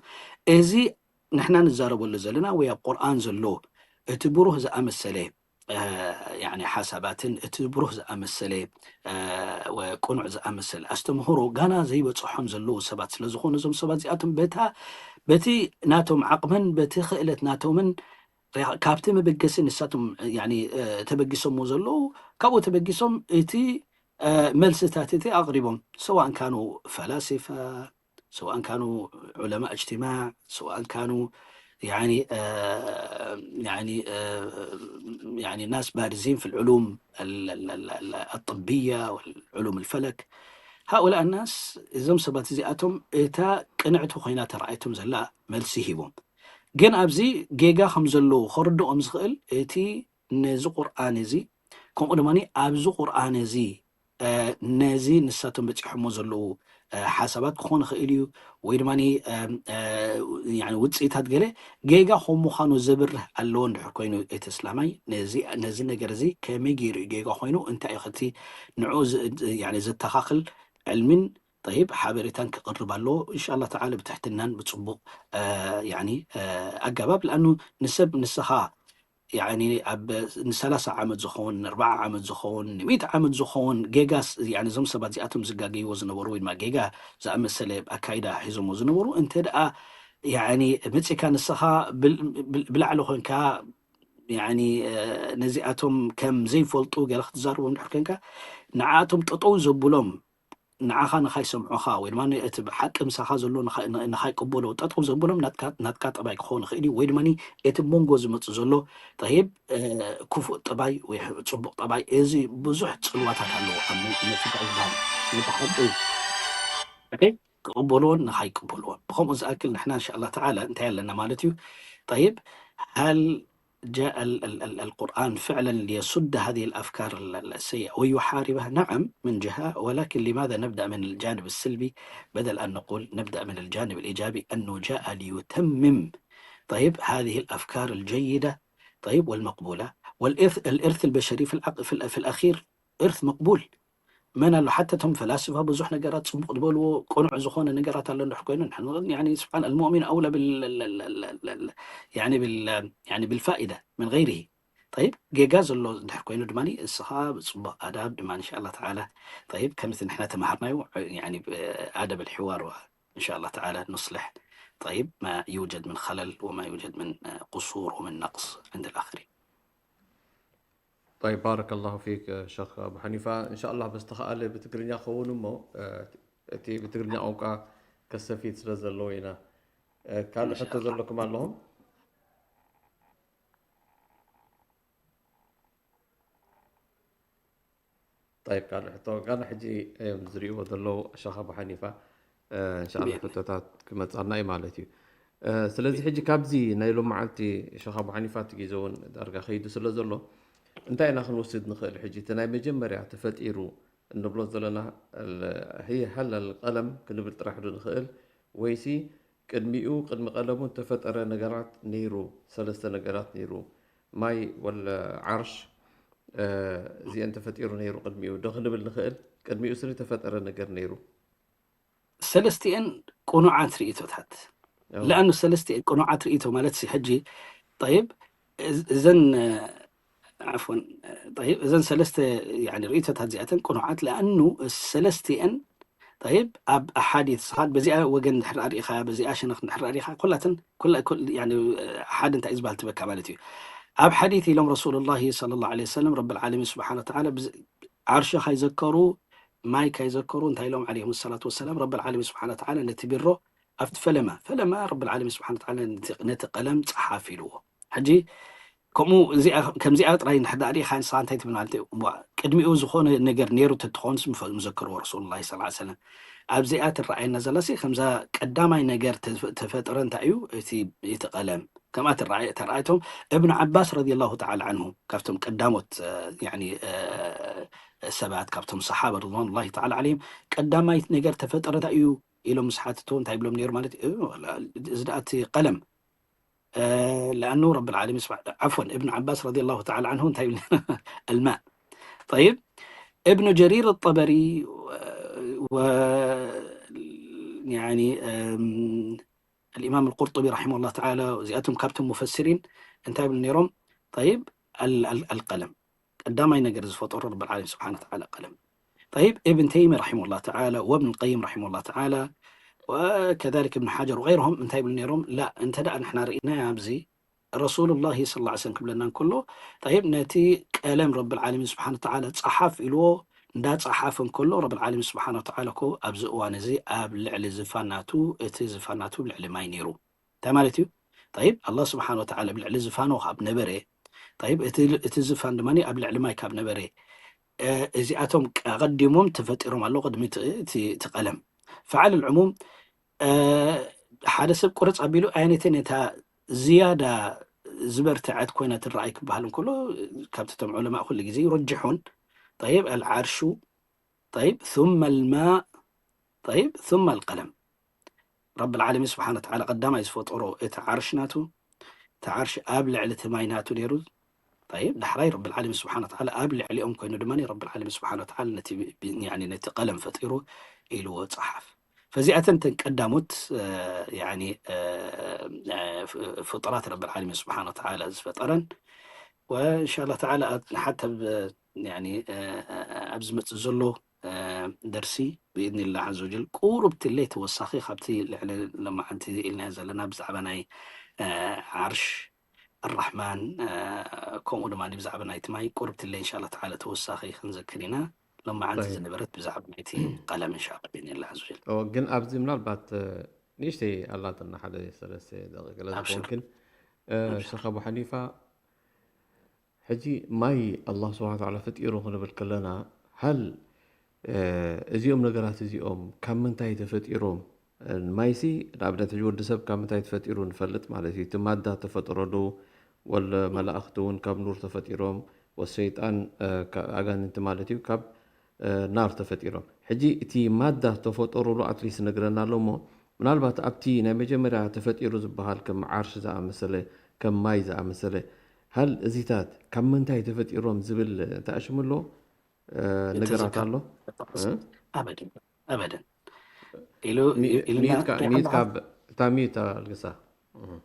እዚ ንሕና ንዛረበሉ ዘለና ወይ ኣብ ቁርኣን ዘሎ እቲ ብሩህ ዝኣመሰለ ሓሳባትን እቲ ብሩህ ዝኣመሰለ ቅኑዕ ዝኣመሰለ ኣስተምህሮ ጋና ዘይበፅሖም ዘለዉ ሰባት ስለዝኾኑ እዞም ሰባት እዚኣቶም በታ በቲ ናቶም ዓቕምን በቲ ክእለት ናቶምን ካብቲ መበገሲ ንሳቶም ተበጊሶምዎ ዘለዉ ካብኡ ተበጊሶም እቲ መልስታት እቲ ኣቕሪቦም ሰዋእን ካኑ ፈላሲፋ سواء كانوا علماء اجتماع سواء كانوا يعني آه يعني آه يعني ناس بارزين في العلوم الطبية والعلوم الفلك هؤلاء الناس እዞም ሰባት እዚኣቶም እታ ቅንዕቲ ኮይና ተረኣየቶም ዘላ መልሲ ሂቦም ግን ኣብዚ ጌጋ ከም ዘለዉ ከርድኦም ዝኽእል እቲ ነዚ ቁርኣን እዚ፣ ከምኡ ድማ ኣብዚ ቁርኣን እዚ ነዚ ንሳቶም በፂሖሞ ዘለዉ ሓሳባት ክኾን ይኽእል እዩ፣ ወይ ድማ ውፅኢታት ገለ ጌጋ ከም ምዃኑ ዘብርህ ኣለዎ እንድሕር ኮይኑ፣ እቲ እስላማይ ነዚ ነገር እዚ ከመይ ገይሩ እዩ ጌጋ ኮይኑ፣ እንታይ እዩ ከቲ ንዑ ዘተኻኽል ዕልሚን ጠይብ ሓበሬታን ክቕርብ ኣለዎ። እንሻላ ተዓላ ብትሕትናን ብፅቡቕ ኣገባብ፣ ለኣኑ ንሰብ ንስኻ ያኒ ኣብ ንሰላሳ ዓመት ዝኸውን ንኣርባዓ ዓመት ዝኸውን ንሚእቲ ዓመት ዝኸውን ጌጋ፣ ያኒ እዞም ሰባት እዚኣቶም ዝጋገይዎ ዝነበሩ ወይ ድማ ጌጋ ዝኣመሰለ ኣካይዳ ሒዞሞ ዝነበሩ እንተ ደኣ ያኒ መፂእካ ንስኻ ብላዕሊ ኮንካ ያኒ ነዚኣቶም ከም ዘይፈልጡ ገለ ክትዛርቦም ድሕር ኮንካ ንዓኣቶም ጠጠው ዘብሎም ንዓኻ ንኻይሰምዑኻ ወይ ድማ እቲ ሓቂ ምሳኻ ዘሎ ንኻይቅበሎ ጠጠው ዘብሎም ናትካ ጠባይ ክኸውን ይኽእል እዩ። ወይ ድማ እቲ መንጎ ዝመፅእ ዘሎ ጠይብ ክፉእ ጠባይ ወይ ፅቡቕ ጠባይ፣ እዚ ብዙሕ ፅልዋታት ኣለዎ ኣብ መፅዳቕ ዝበሃል ነቲ ሓቂ ክቕበልዎን ንኻይቅበልዎን። ብኸምኡ ዝኣክል ንሕና እንሻላ ተዓላ እንታይ ኣለና ማለት እዩ? ጠይብ ሃል جاء ال- ال- ال- القرآن فعلا ليسد هذه الأفكار ال- ال- السيئة ويحاربها، نعم، من جهة، ولكن لماذا نبدأ من الجانب السلبي بدل أن نقول نبدأ من الجانب الإيجابي أنه جاء ليتمم، طيب، هذه الأفكار الجيدة، طيب، والمقبولة، والإرث الإرث البشري في الأق- في, ال- في الأخير إرث مقبول. መን ኣሎ ሓታ እቶም ፈላስፋ ብዙሕ ነገራት ፅቡቕ ዝበልዎ ቅኑዕ ዝኾነ ነገራት ኣሎ እንድሕር ኮይኑ ንሕና ንቕድሚ ያኒ ስብሓን المؤمن أولى بال يعني بال يعني بالفائدة من غيره. طيب ጌጋ ዘሎ እንድሕር ኮይኑ ድማ እስኻ ብፅቡቕ ኣዳብ ድማ إن شاء الله تعالى طيب ከምቲ ንሕና ተማሃርናዮ يعني بأدب الحوار وإن شاء الله تعالى نصلح طيب ما يوجد من خلل وما يوجد من قصور ومن نقص عند الآخرين. طيب بارك الله فيك شيخ أبو حنيفة، إن شاء الله بس تخألي بتقرنيا خونمو، تي بتقرنيا أوكا كسفيت سلزلوينا. كان حتى زلكم لهم. طيب ካልእ ሕቶ ጋና ሕጂ እዮም ዝርእይዎ ዘለዉ ሸኽ ኣቡ ሓኒፋ እንሻላ ሕቶታት ክመፃና እዩ ማለት እዩ። ስለዚ ሕጂ ካብዚ ናይ ሎም መዓልቲ ሸኽ ኣቡ ሓኒፋ እቲ ግዜ እውን ዳርጋ ከይዱ ስለ ዘሎ እንታይ ኢና ክንወስድ ንኽእል? ሕጂ እቲ ናይ መጀመርያ ተፈጢሩ እንብሎ ዘለና ህየ ሀለል ቀለም ክንብል ጥራሕ ዶ ንኽእል ወይሲ ቅድሚኡ ቅድሚ ቀለሙ ተፈጠረ ነገራት ነይሩ ሰለስተ ነገራት ነይሩ ማይ ወለ ዓርሽ እዚአን ተፈጢሩ ነይሩ ቅድሚኡ ዶ ክንብል ንኽእል? ቅድሚኡ ስኒ ተፈጠረ ነገር ነይሩ። ሰለስቲአን ቅኑዓት ርእቶታት ለኣኑ ሰለስቲአን ቅኑዓት ርእቶ ማለት ሲ ሕጂ ጠይብ እዘን ዓፎን ጠይብ እዘን ሰለስተ ርእቶታት እዚኣተን ቅኑዓት ለኣኑ ሰለስቲአን طيب ኣብ ኣሓዲት ስኻት በዚኣ ወገን ድሕር ኣርኢኻ በዚኣ ሸነኽ ድሕር ኣርኢኻ ኩላትን ሓደ እንታይ ዝበሃል ትበካ ማለት እዩ። ኣብ ሓዲት ኢሎም ረሱሉላሂ ሰለላሁ ዐለይሂ ወሰለም ረብል ዓለሚን ስብሓነ ወተዓላ ዓርሺ ካይዘከሩ ማይ ካይዘከሩ እንታይ ኢሎም ዓለይሂም ሰላቱ ወሰላም ረብል ዓለሚን ስብሓነ ወተዓላ ነቲ ቢሮ ኣብቲ ፈለማ ፈለማ ረብል ዓለሚን ስብሓነ ወተዓላ ነቲ ቀለም ፀሓፍ ኢልዎ። ሕጂ ከምኡ ከምዚኣ ጥራይ እንድሕር ደኣ ርኢኻ ንስኻ እንታይ ትብል ማለት እዩ? እዋ ቅድሚኡ ዝኾነ ነገር ነይሩ ተትኾንስ ምፈ- ምዘከርዎ ረሱሉላሂ ሰለላሁ ዐለይሂ ወሰለም። ኣብዚኣ ትረኣየና ዘላሲ ከምዛ ቀዳማይ ነገር ተፈ- ተፈጠረ እንታይ እዩ እቲ እቲ ቀለም ከምኣ ትረኣየ ተረኣይቶም እብን ዓባስ ረዲየላሁ ተዓላ ዓንሁ ካብቶም ቀዳሞት እ፣ ያኒ እ፣ ሰባት ካብቶም ሰሓባ ረድዋኑላሂ ተዓላ ዓለይሂም ቀዳማይ ነገር ተፈጠረ እንታይ እዩ ኢሎም ምስ ሓትቶ እንታይ ብሎም ነይሩ ማለት እዩ? እዚ ደኣ እቲ ቀለም ለኣኑ ረብል ዓለሚን ስብሓ ዓፍወን እብን ዓባስ ረዲየላሁ ተዓላ ዓንሁ እንታይ ይብል? الماء طيب ابن جرير الطبري و يعني الإمام القرطبي رحمه الله تعالى እዚኣቶም ካብቶም ሙፈሲሪን እንታይ ይብሉ ነይሮም? طيب القلم ቀዳማይ ነገር ዝፈጠሮ ረብል ዓለሚን ስብሓነ ወተዓላ ቀለም طيب ابن تيمية رحمه الله تعالى وابن القيم رحمه الله تعالى وكذلك ابن حجر وغيرهم እንታይ ይብሉ ነይሮም لا እንተ ደኣ ንሕና ርኢና ኣብዚ ረሱሉላሂ ሰለላሁ ዐለይሂ ወሰለም ክብለና እንከሎ طيب ነቲ ቀለም ረብል ዓለሚን ስብሓነ ወተዓላ ፀሓፍ ኢልዎ እንዳፀሓፈ እንከሎ ረብል ዓለሚን ስብሓነ ወተዓላ እኮ ኣብዚ እዋን እዚ ኣብ ልዕሊ ዝፋናቱ እቲ ዝፋናቱ ኣብ ልዕሊ ማይ ነይሩ እንታይ ማለት እዩ طيب ኣላህ ስብሓነ ወተዓላ ኣብ ልዕሊ ዝፋኑ ካብ ነበረ طيب እቲ ዝፋን ድማ ኣብ ልዕሊ ማይ ካብ ነበረ እዚኣቶም ኣቐዲሞም ተፈጢሮም ኣለዉ ቅድሚ እቲ ቀለም فعلى العموم ሓደ ሰብ ቁርፅ ኣቢሉ ኣየነይተን እታ ዝያዳ ዝበርትዐት ኮይና ትረኣይ ክበሃል እንከሎ፣ ካብቲ እቶም ዑለማእ ኩሉ ግዜ ዩረጅሑን፣ ጠይብ፣ ኣልዓርሹ፣ ጠይብ፣ ثم الماء፣ ጠይብ፣ ثم القلم። ረብል ዓለሚን ስብሓነ ወተዓላ ቀዳማይ ዝፈጠሮ እቲ ዓርሽ ናቱ፣ እቲ ዓርሽ ኣብ ልዕሊ እቲ ማይ ናቱ ነይሩ። ጠይብ፣ ዳሕራይ ረብል ዓለሚን ስብሓነ ወተዓላ ኣብ ልዕሊኦም ኮይኑ ድማ ረብል ዓለሚን ስብሓነ ወተዓላ ነቲ ብ-፣ ያኒ ነቲ ቀለም ፈጢሩ ኢልዎ ጸሓፍ። ፈዚኣተን እተን ቀዳሞት፣ እ፣ ያኒ፣ እ፣ እ፣ ፍ-፣ ፍጡራት ረብል ዓለሚን ስብሓነ ወተዓላ ዝፈጠረን። ወእንሻላ ተዓላ ኣብ፣ ንሓታ ኣብ፣ ያኒ፣ እ፣ ኣብ ዝመጽእ ዘሎ፣ እ፣ ደርሲ ብኢድኒላህ ዓዘ ወጀል ቁሩብ ትለይ ተወሳኺ ካብቲ ልዕሊ ሎማዓንቲ ኢልናዮ ዘለና ብዛዕባ ናይ፣ እ፣ ዓርሽ ኣራሕማን፣ እ፣ ከምኡ ድማ ብዛዕባ ናይቲ ማይ ቁሩብ ትለይ እንሻላ ተዓላ ተወሳኺ ክንዘክር ኢና። ሎማዓንቲ ጠይብ። ዝነበረት ብዛዕባ ናይቲ ቀለም እንሻላ ብኢድኒላህ ዓዘ ወጀል። ኦ፣ ግን ኣብዚ ምናልባት፣ እ፣ ንእሽተይ ኣላትና ሓደ ሰለስተ ደቂቕ ገለ ኣብሽር። ዝኾንክን፣ እ፣ ኣብሽር። ሸኽ ኣቡ ሓኒፋ፣ ሕጂ ማይ ኣላህ ስብሓነ ወተዓላ ፈጢሩ ክንብል ከለና፣ ሃል፣ እ፣ እዚኦም ነገራት እዚኦም ካብ ምንታይ ተፈጢሮም? እ፣ ማይሲ ንኣብነት ሕጂ ወዲ ሰብ ካብ ምንታይ ተፈጢሩ ንፈልጥ ማለት እዩ። እቲ ማዳ ተፈጥሮ ዶ፣ ወለ መላእኽቲ እውን ካብ ኑር ተፈጢሮም፣ ወሰይጣን፣ እ፣ ካብ ኣጋንንቲ ማለት እዩ፣ ካብ፣ እ፣ ናር ተፈጢሮም። ሕጂ እቲ ማዳ ተፈጠሩሉ ኣትሊስት ነግረና ኣሎ እሞ፣ ምናልባት ኣብቲ ናይ መጀመርያ ተፈጢሩ ዝበሃል ከም ዓርሽ ዝኣመሰለ፣ ከም ማይ ዝኣመሰለ፣ ሃል እዚታት ካብ ምንታይ ተፈጢሮም ዝብል እንታይ ኣሽሙ ኣሎ? እ፣ ነገራት ኣሎ? እ? ኣበደን፣ ኣበደን። ኢሉ፣ ሚ-፣ ኢሉና ሚዩትካ፣ እንታይ ሚዩትካ ሓባር? ብ-፣ እታ ሚዩት ኣልግሳ። እ።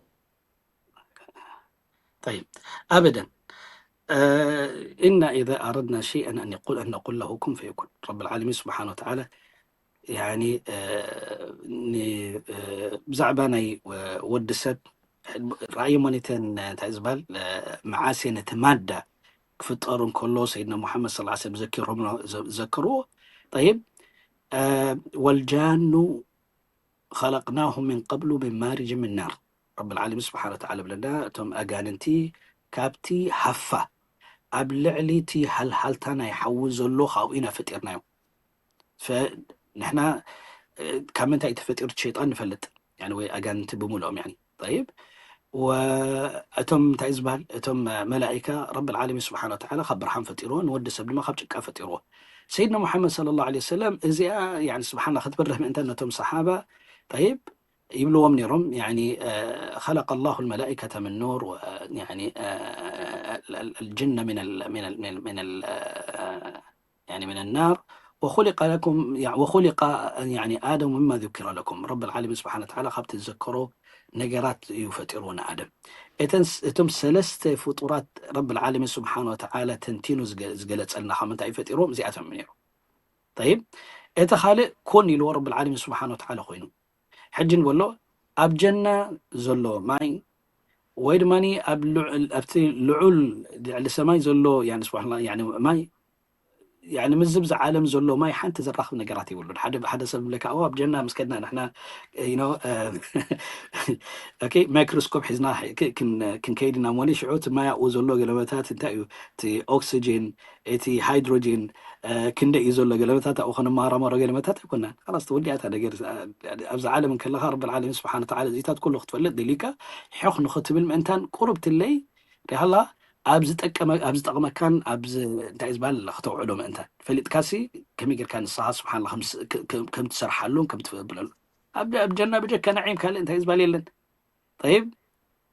طيب، أبدًا. آه، إنا إذا أردنا شيئًا أن يقول، أن نقول له كن فيكون. ረብል ዓለሚን ስብሓነ ወተዓላ፣ ያኒ፣ እ፣ ን-፣ እ፣ ብዛዕባ ናይ ወ-፣ ወዲ ሰብ ራእይ ሞኒተን እንታይ ዝበሃል፣ እ፣ መዓሴ ነቲ ማዳ ክፍጠሩ እንከሎ ሰይድና ሙሓመድ ሰለላሁ ዐለይሂ ወሰለም ዘኪሮም፣ ዘ-፣ ዘክርዎ። ጠይብ፣ እ፣ ወልጃኑ ኸለቅናሁ ሚን ቀብሉ ሚን ማሪጅ ሚን ናር። ረብል ዓለሚን ስብሓነ ወተዓላ ብለና፣ እቶም ኣጋንንቲ ካብቲ ሃፋ ኣብ ልዕሊ እቲ ሃልሃልታ ናይ ሓዊ ዘሎ ካብኡ ኢና ፈጢርናዮም። ፈ-፣ ንሕና፣ እ፣ ካብ ምንታይ እዩ ተፈጢሩ እቲ ሸይጣን ንፈልጥ፣ ያኒ ወይ ኣጋንንቲ ብምልኦም፣ ያኒ። ጠይብ፣ ወ-፣ እቶም እንታይ ዝበሃል፣ እቶም መላኢካ ረብል ዓለሚን ስብሓነ ወተዓላ ካብ ብርሃን ፈጢርዎ፣ ንወዲ ሰብ ድማ ካብ ጭቃ ፈጢርዎ። ሰይድና ሙሓመድ ሰለላሁ ዐለይሂ ወሰለም እዚኣ፣ ያኒ፣ ስብሓና ክትበርህ ምእንታን ነቶም ሰሓባ፣ ጠይብ፣ ይብልዎም ነይሮም፣ ያኒ፣ እ፣ خلق الله الملائكة من نور و-، ያኒ፣ እ፣ ال-، ال-، الجن من ال-، من ال-، من ال-، من ال-، እ፣ ያኒ፣ من النار وخلق لكم، ያ-، وخلق، ያኒ፣ آدم مما ذكر لكم። ረብል ዓለሚን ስብሓነ ወተዓላ ካብቲ ዝዘከሮ ነገራት እዩ ፈጢርዎ ንኣደም። እተን ስ-፣ እቶም ሰለስተ ፍጡራት ረብል ዓለሚን ስብሓነ ወተዓላ ተንቲኑ ዝገ-፣ ዝገለጸልና ካብ ምንታይ እዩ ፈጢርዎም? እዚኣቶም እዮም ነይሮም። ጠይብ፣ እቲ ካልእ ኩን ኢልዎ ረብል ዓለሚን ስብሓነ ወተዓላ ኮይኑ። ሕጂ ንበሎ፣ ኣብ ጀና ዘሎ ማይ ወይ ድማ ኣብ ልዑል፣ ኣብቲ ልዑል ልዕሊ ሰማይ ዘሎ፣ ያኒ፣ ስብሓንላ፣ ያኒ፣ ማይ፣ ያኒ፣ ምስዚ ብዛ ዓለም ዘሎ ማይ ሓንቲ ዘራኽብ ነገራት የብሉን። ሓደ፣ ሓደ ሰብ ይብለካ፣ "ኦ፣ ኣብ ጀና ምስ ከድና ንሕና፣ you know፣ እ፣ ኦኬ፣ ማይክሮስኮፕ ሒዝና ክ-፣ ክን-፣ ክንከይድ ኢና እሞኒ፣ ሽዑ እቲ ማይ ኣብኡ ዘሎ ገለመታት እንታይ እዩ? እቲ ኦክስጅን፣ እቲ ሃይድሮጅን፣ እ፣ ክንደይ እዩ ዘሎ ገለመታት ኣብኡ ከነመራመሮ ገለመታት ኣይኮናን። ካላስ፣ ተወዲኣ እታ ነገር። ኣብዚ ዓለም እንከለኻ፣ ረብል ዓለሚን ስብሓነ ወተዓላ እዚታት ኩሉ ክትፈልጥ ደሊካ፣ ሑኽ ንኽትብል ምእንታን ቁሩብ ትለይ፣ ሪሃላ፣ ኣብ ዝጠቀመ-፣ ኣብ ዝጠቕመካን ኣብ ዝ-፣ እንታይ ዝበሃል ከተውዕሎ ምእንታን ፈሊጥካሲ፣ ከመይ ጌርካ ንስኻ ስብሓንላ ከም ስ-፣ ከ-፣ ከ-፣ ከም ትሰርሓሉን ከም ትብለሉ። ኣብ፣ ኣብ ጀና ብጀካ ነዒም ካልእ እንታይ ዝበሃል የለን። ጠይብ፣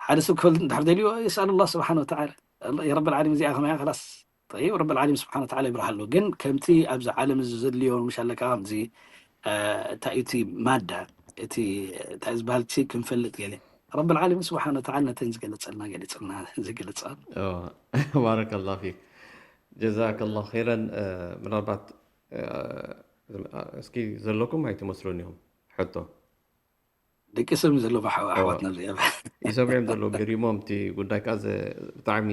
ሓደ ሰብ ክፈልጥ እንድሕር ደልዩ፣ የስኣል ኣላህ ስብሓነ ወተዓላ። ኣላ-፣ ረብል ዓለሚን እዚኣ ከማያ፣ ከላስ። ጠይብ፣ ረብል ዓለሚን ስብሓነ ወተዓላ ይብርሃሉ። ግን ከምቲ ኣብዚ ዓለም እዚ ዘድልዮ፣ ምሽ ኣለካ፣ ከምዚ፣ እ፣ እንታይ እዩ እቲ ማዳ፣ እቲ እንታይ ዝበሃል ሲ ክንፈልጥ ገለ። ረብል ዓለሚን ስብሓነ ወተዓላ ነተን ዝገለጸልና ገሊጽልና፣ ዝገልጻ። ኦ፣ ባረከላሁ ፊክ። ጀዛከላሁ ኸይረን። እ፣ ምናልባት፣ እ፣ እስኪ ዘለኩም ኣይትመስሉን ኢኹም ሕቶ። ደቂ ሰብ ዘለኹም ኣሕዋ-፣ እዋ። ኣሕዋትና እዚኦም። ይሰምዑ እዮም ዘለዉ፣ ገሪሞም። እቲ ጉዳይ ከኣ ዘ-፣ ብጣዕሚ፣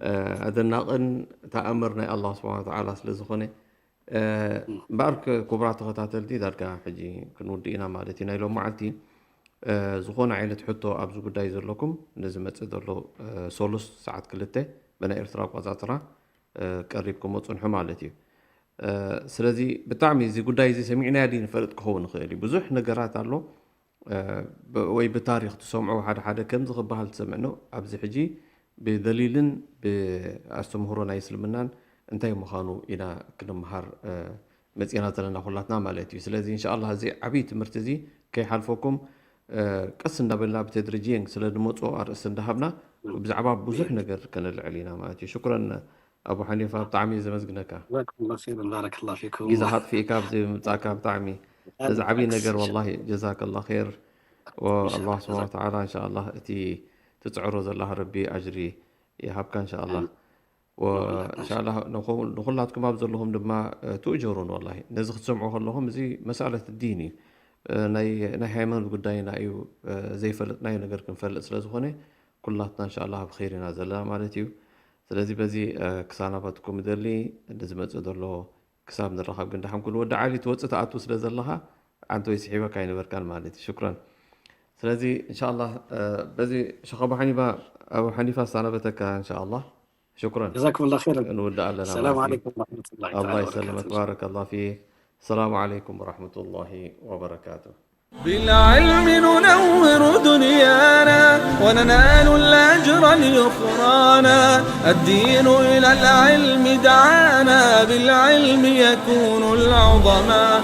እ፣ ኣደናቕን ተኣምር ናይ ኣላህ ስብሓነ ወተዓላ ስለ ዝኾነ፣ እ፣ እም። እምበኣር ክ-፣ ክቡራት ተኸታተልቲ፣ ዳርጋ ሕጂ ክንውድእ ኢና ማለት እዩ ናይ ሎም መዓልቲ። እ፣ ዝኾነ ዓይነት ሕቶ ኣብዚ ጉዳይ ዘለኩም፣ ንዝመጽእ ዘሎ፣ እ፣ ሰሉስ ሰዓት ክልተ ብናይ ኤርትራ ኣቋጻጽራ፣ እ፣ ቀሪብኩሞ ጽንሑ ማለት እዩ። እ፣ ስለዚ ብጣዕሚ እዚ ጉዳይ እዚ ሰሚዕናዮ ድዩ ንፈልጥ ክኸውን ይኽእል እዩ። ብዙሕ ነገራት ኣሎ። እ፣ ብ-፣ ወይ ብታሪኽ ትሰምዑ ሓደ ሓደ ከምዚ ክበሃል ትሰምዕ ነው። ኣብዚ ሕጂ ብደሊልን ብኣስተምህሮ ናይ እስልምናን እንታይ ምዃኑ ኢና ክንምሃር፣ እ፣ መጺእና ዘለና ኩላትና ማለት እዩ። ስለዚ እንሻኣላህ እዚ ዓብዪ ትምህርቲ እዚ ከይሓልፈኩም፣ እ፣ ቀስ እንዳበልና ብተድርጅየን ስለ ንመጽኦ ኣርእስቲ እንዳሃብና ብዛዕባ ብዙሕ ነገር ከነልዕል ኢና ማለት እዩ። ሽኩረን ኣቡ ሓኒፋ፣ ብጣዕሚ እየ ዘመስግነካ። ጀዛኩሙላህ ኸይረን፣ ባረከላህ ፊኩም። ግዜኻ ኣጥፊእካ ኣብዚ ምምጻእካ ብጣዕሚ እዚ ዓብዪ ነገር ወላሂ፣ ጀዛከላህ ኸይር። ወኣላህ ስብሓነ ወተዓላ እንሻኣላህ እቲ ትጽዕሮ ዘለኻ ረቢ ኣጅሪ ይሃብካ እንሻኣላህ። ወእንሻኣላህ ንኹ-፣ ንኹላትኩም ኣብ ዘለኹም ድማ፣ እ፣ ትእጀሩን ወላሂ። ነዚ ክትሰምዑ ከለኹም እዚ መሳለት ዲን እዩ። እ፣ ናይ፣ ናይ ሃይማኖት ጉዳይና እዩ። እ፣ ዘይፈልጥናዮ ነገር ክንፈልጥ ስለ ዝኾነ ኩላትና እንሻኣላህ ኣብ ኸይር ኢና ዘለና ማለት እዩ። ስለዚ በዚ፣ እ፣ ክሳናበትኩም እደሊ፣ ንዝመጽእ ዘሎ ክሳብ ንራኸብ ግን ደሓን ኩን። ወዲ ዓሊ ትወጽእ ትኣቱ ስለ ዘለኻ ዓንተወይ ስሒበካ ኣይነበርካን ማለት እዩ። ሽኩረን። ስለዚ እንሻኣላህ፣ እ፣ በዚ ሸኽ ኣቡ ሓኒፋ፣ ኣቡ ሓኒፋ ኣሳናበተካ እንሻኣላህ። ሽኩረን። ጀዛኩሙላህ ኸይረን። ንውዳእ ኣለና ሰላም ማለት እዩ። ዓለይኩም ወረሕመቱላሂ ኣላህ ተዓላ ይሰልመክ። ወበረካቱ። ባረከላህ ፊክ። ሰላም ዓለይኩም ወረሕመቱላሂ ወበረካቱ። بالعلم ننور دنيانا وننال الأجر لأخرانا. الدين إلى العلم دعانا، بالعلم يكون العظماء.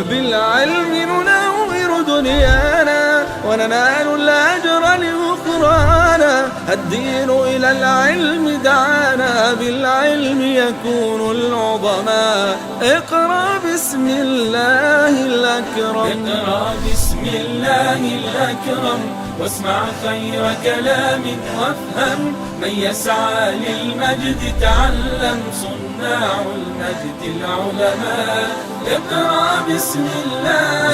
بالعلم ننور دنيانا وننال الأجر لأخرانا. الدين إلى العلم دعانا، بالعلم يكون العظماء. اقرأ باسم الله الأكرم. اقرأ باسم الله الأكرم، واسمع خير كلام وافهم. من يسعى للمجد تعلم، صناع المجد العلماء. اقرأ باسم الله،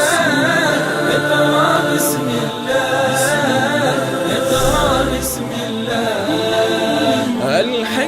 اقرأ باسم الله، اقرأ باسم الله. الحكمة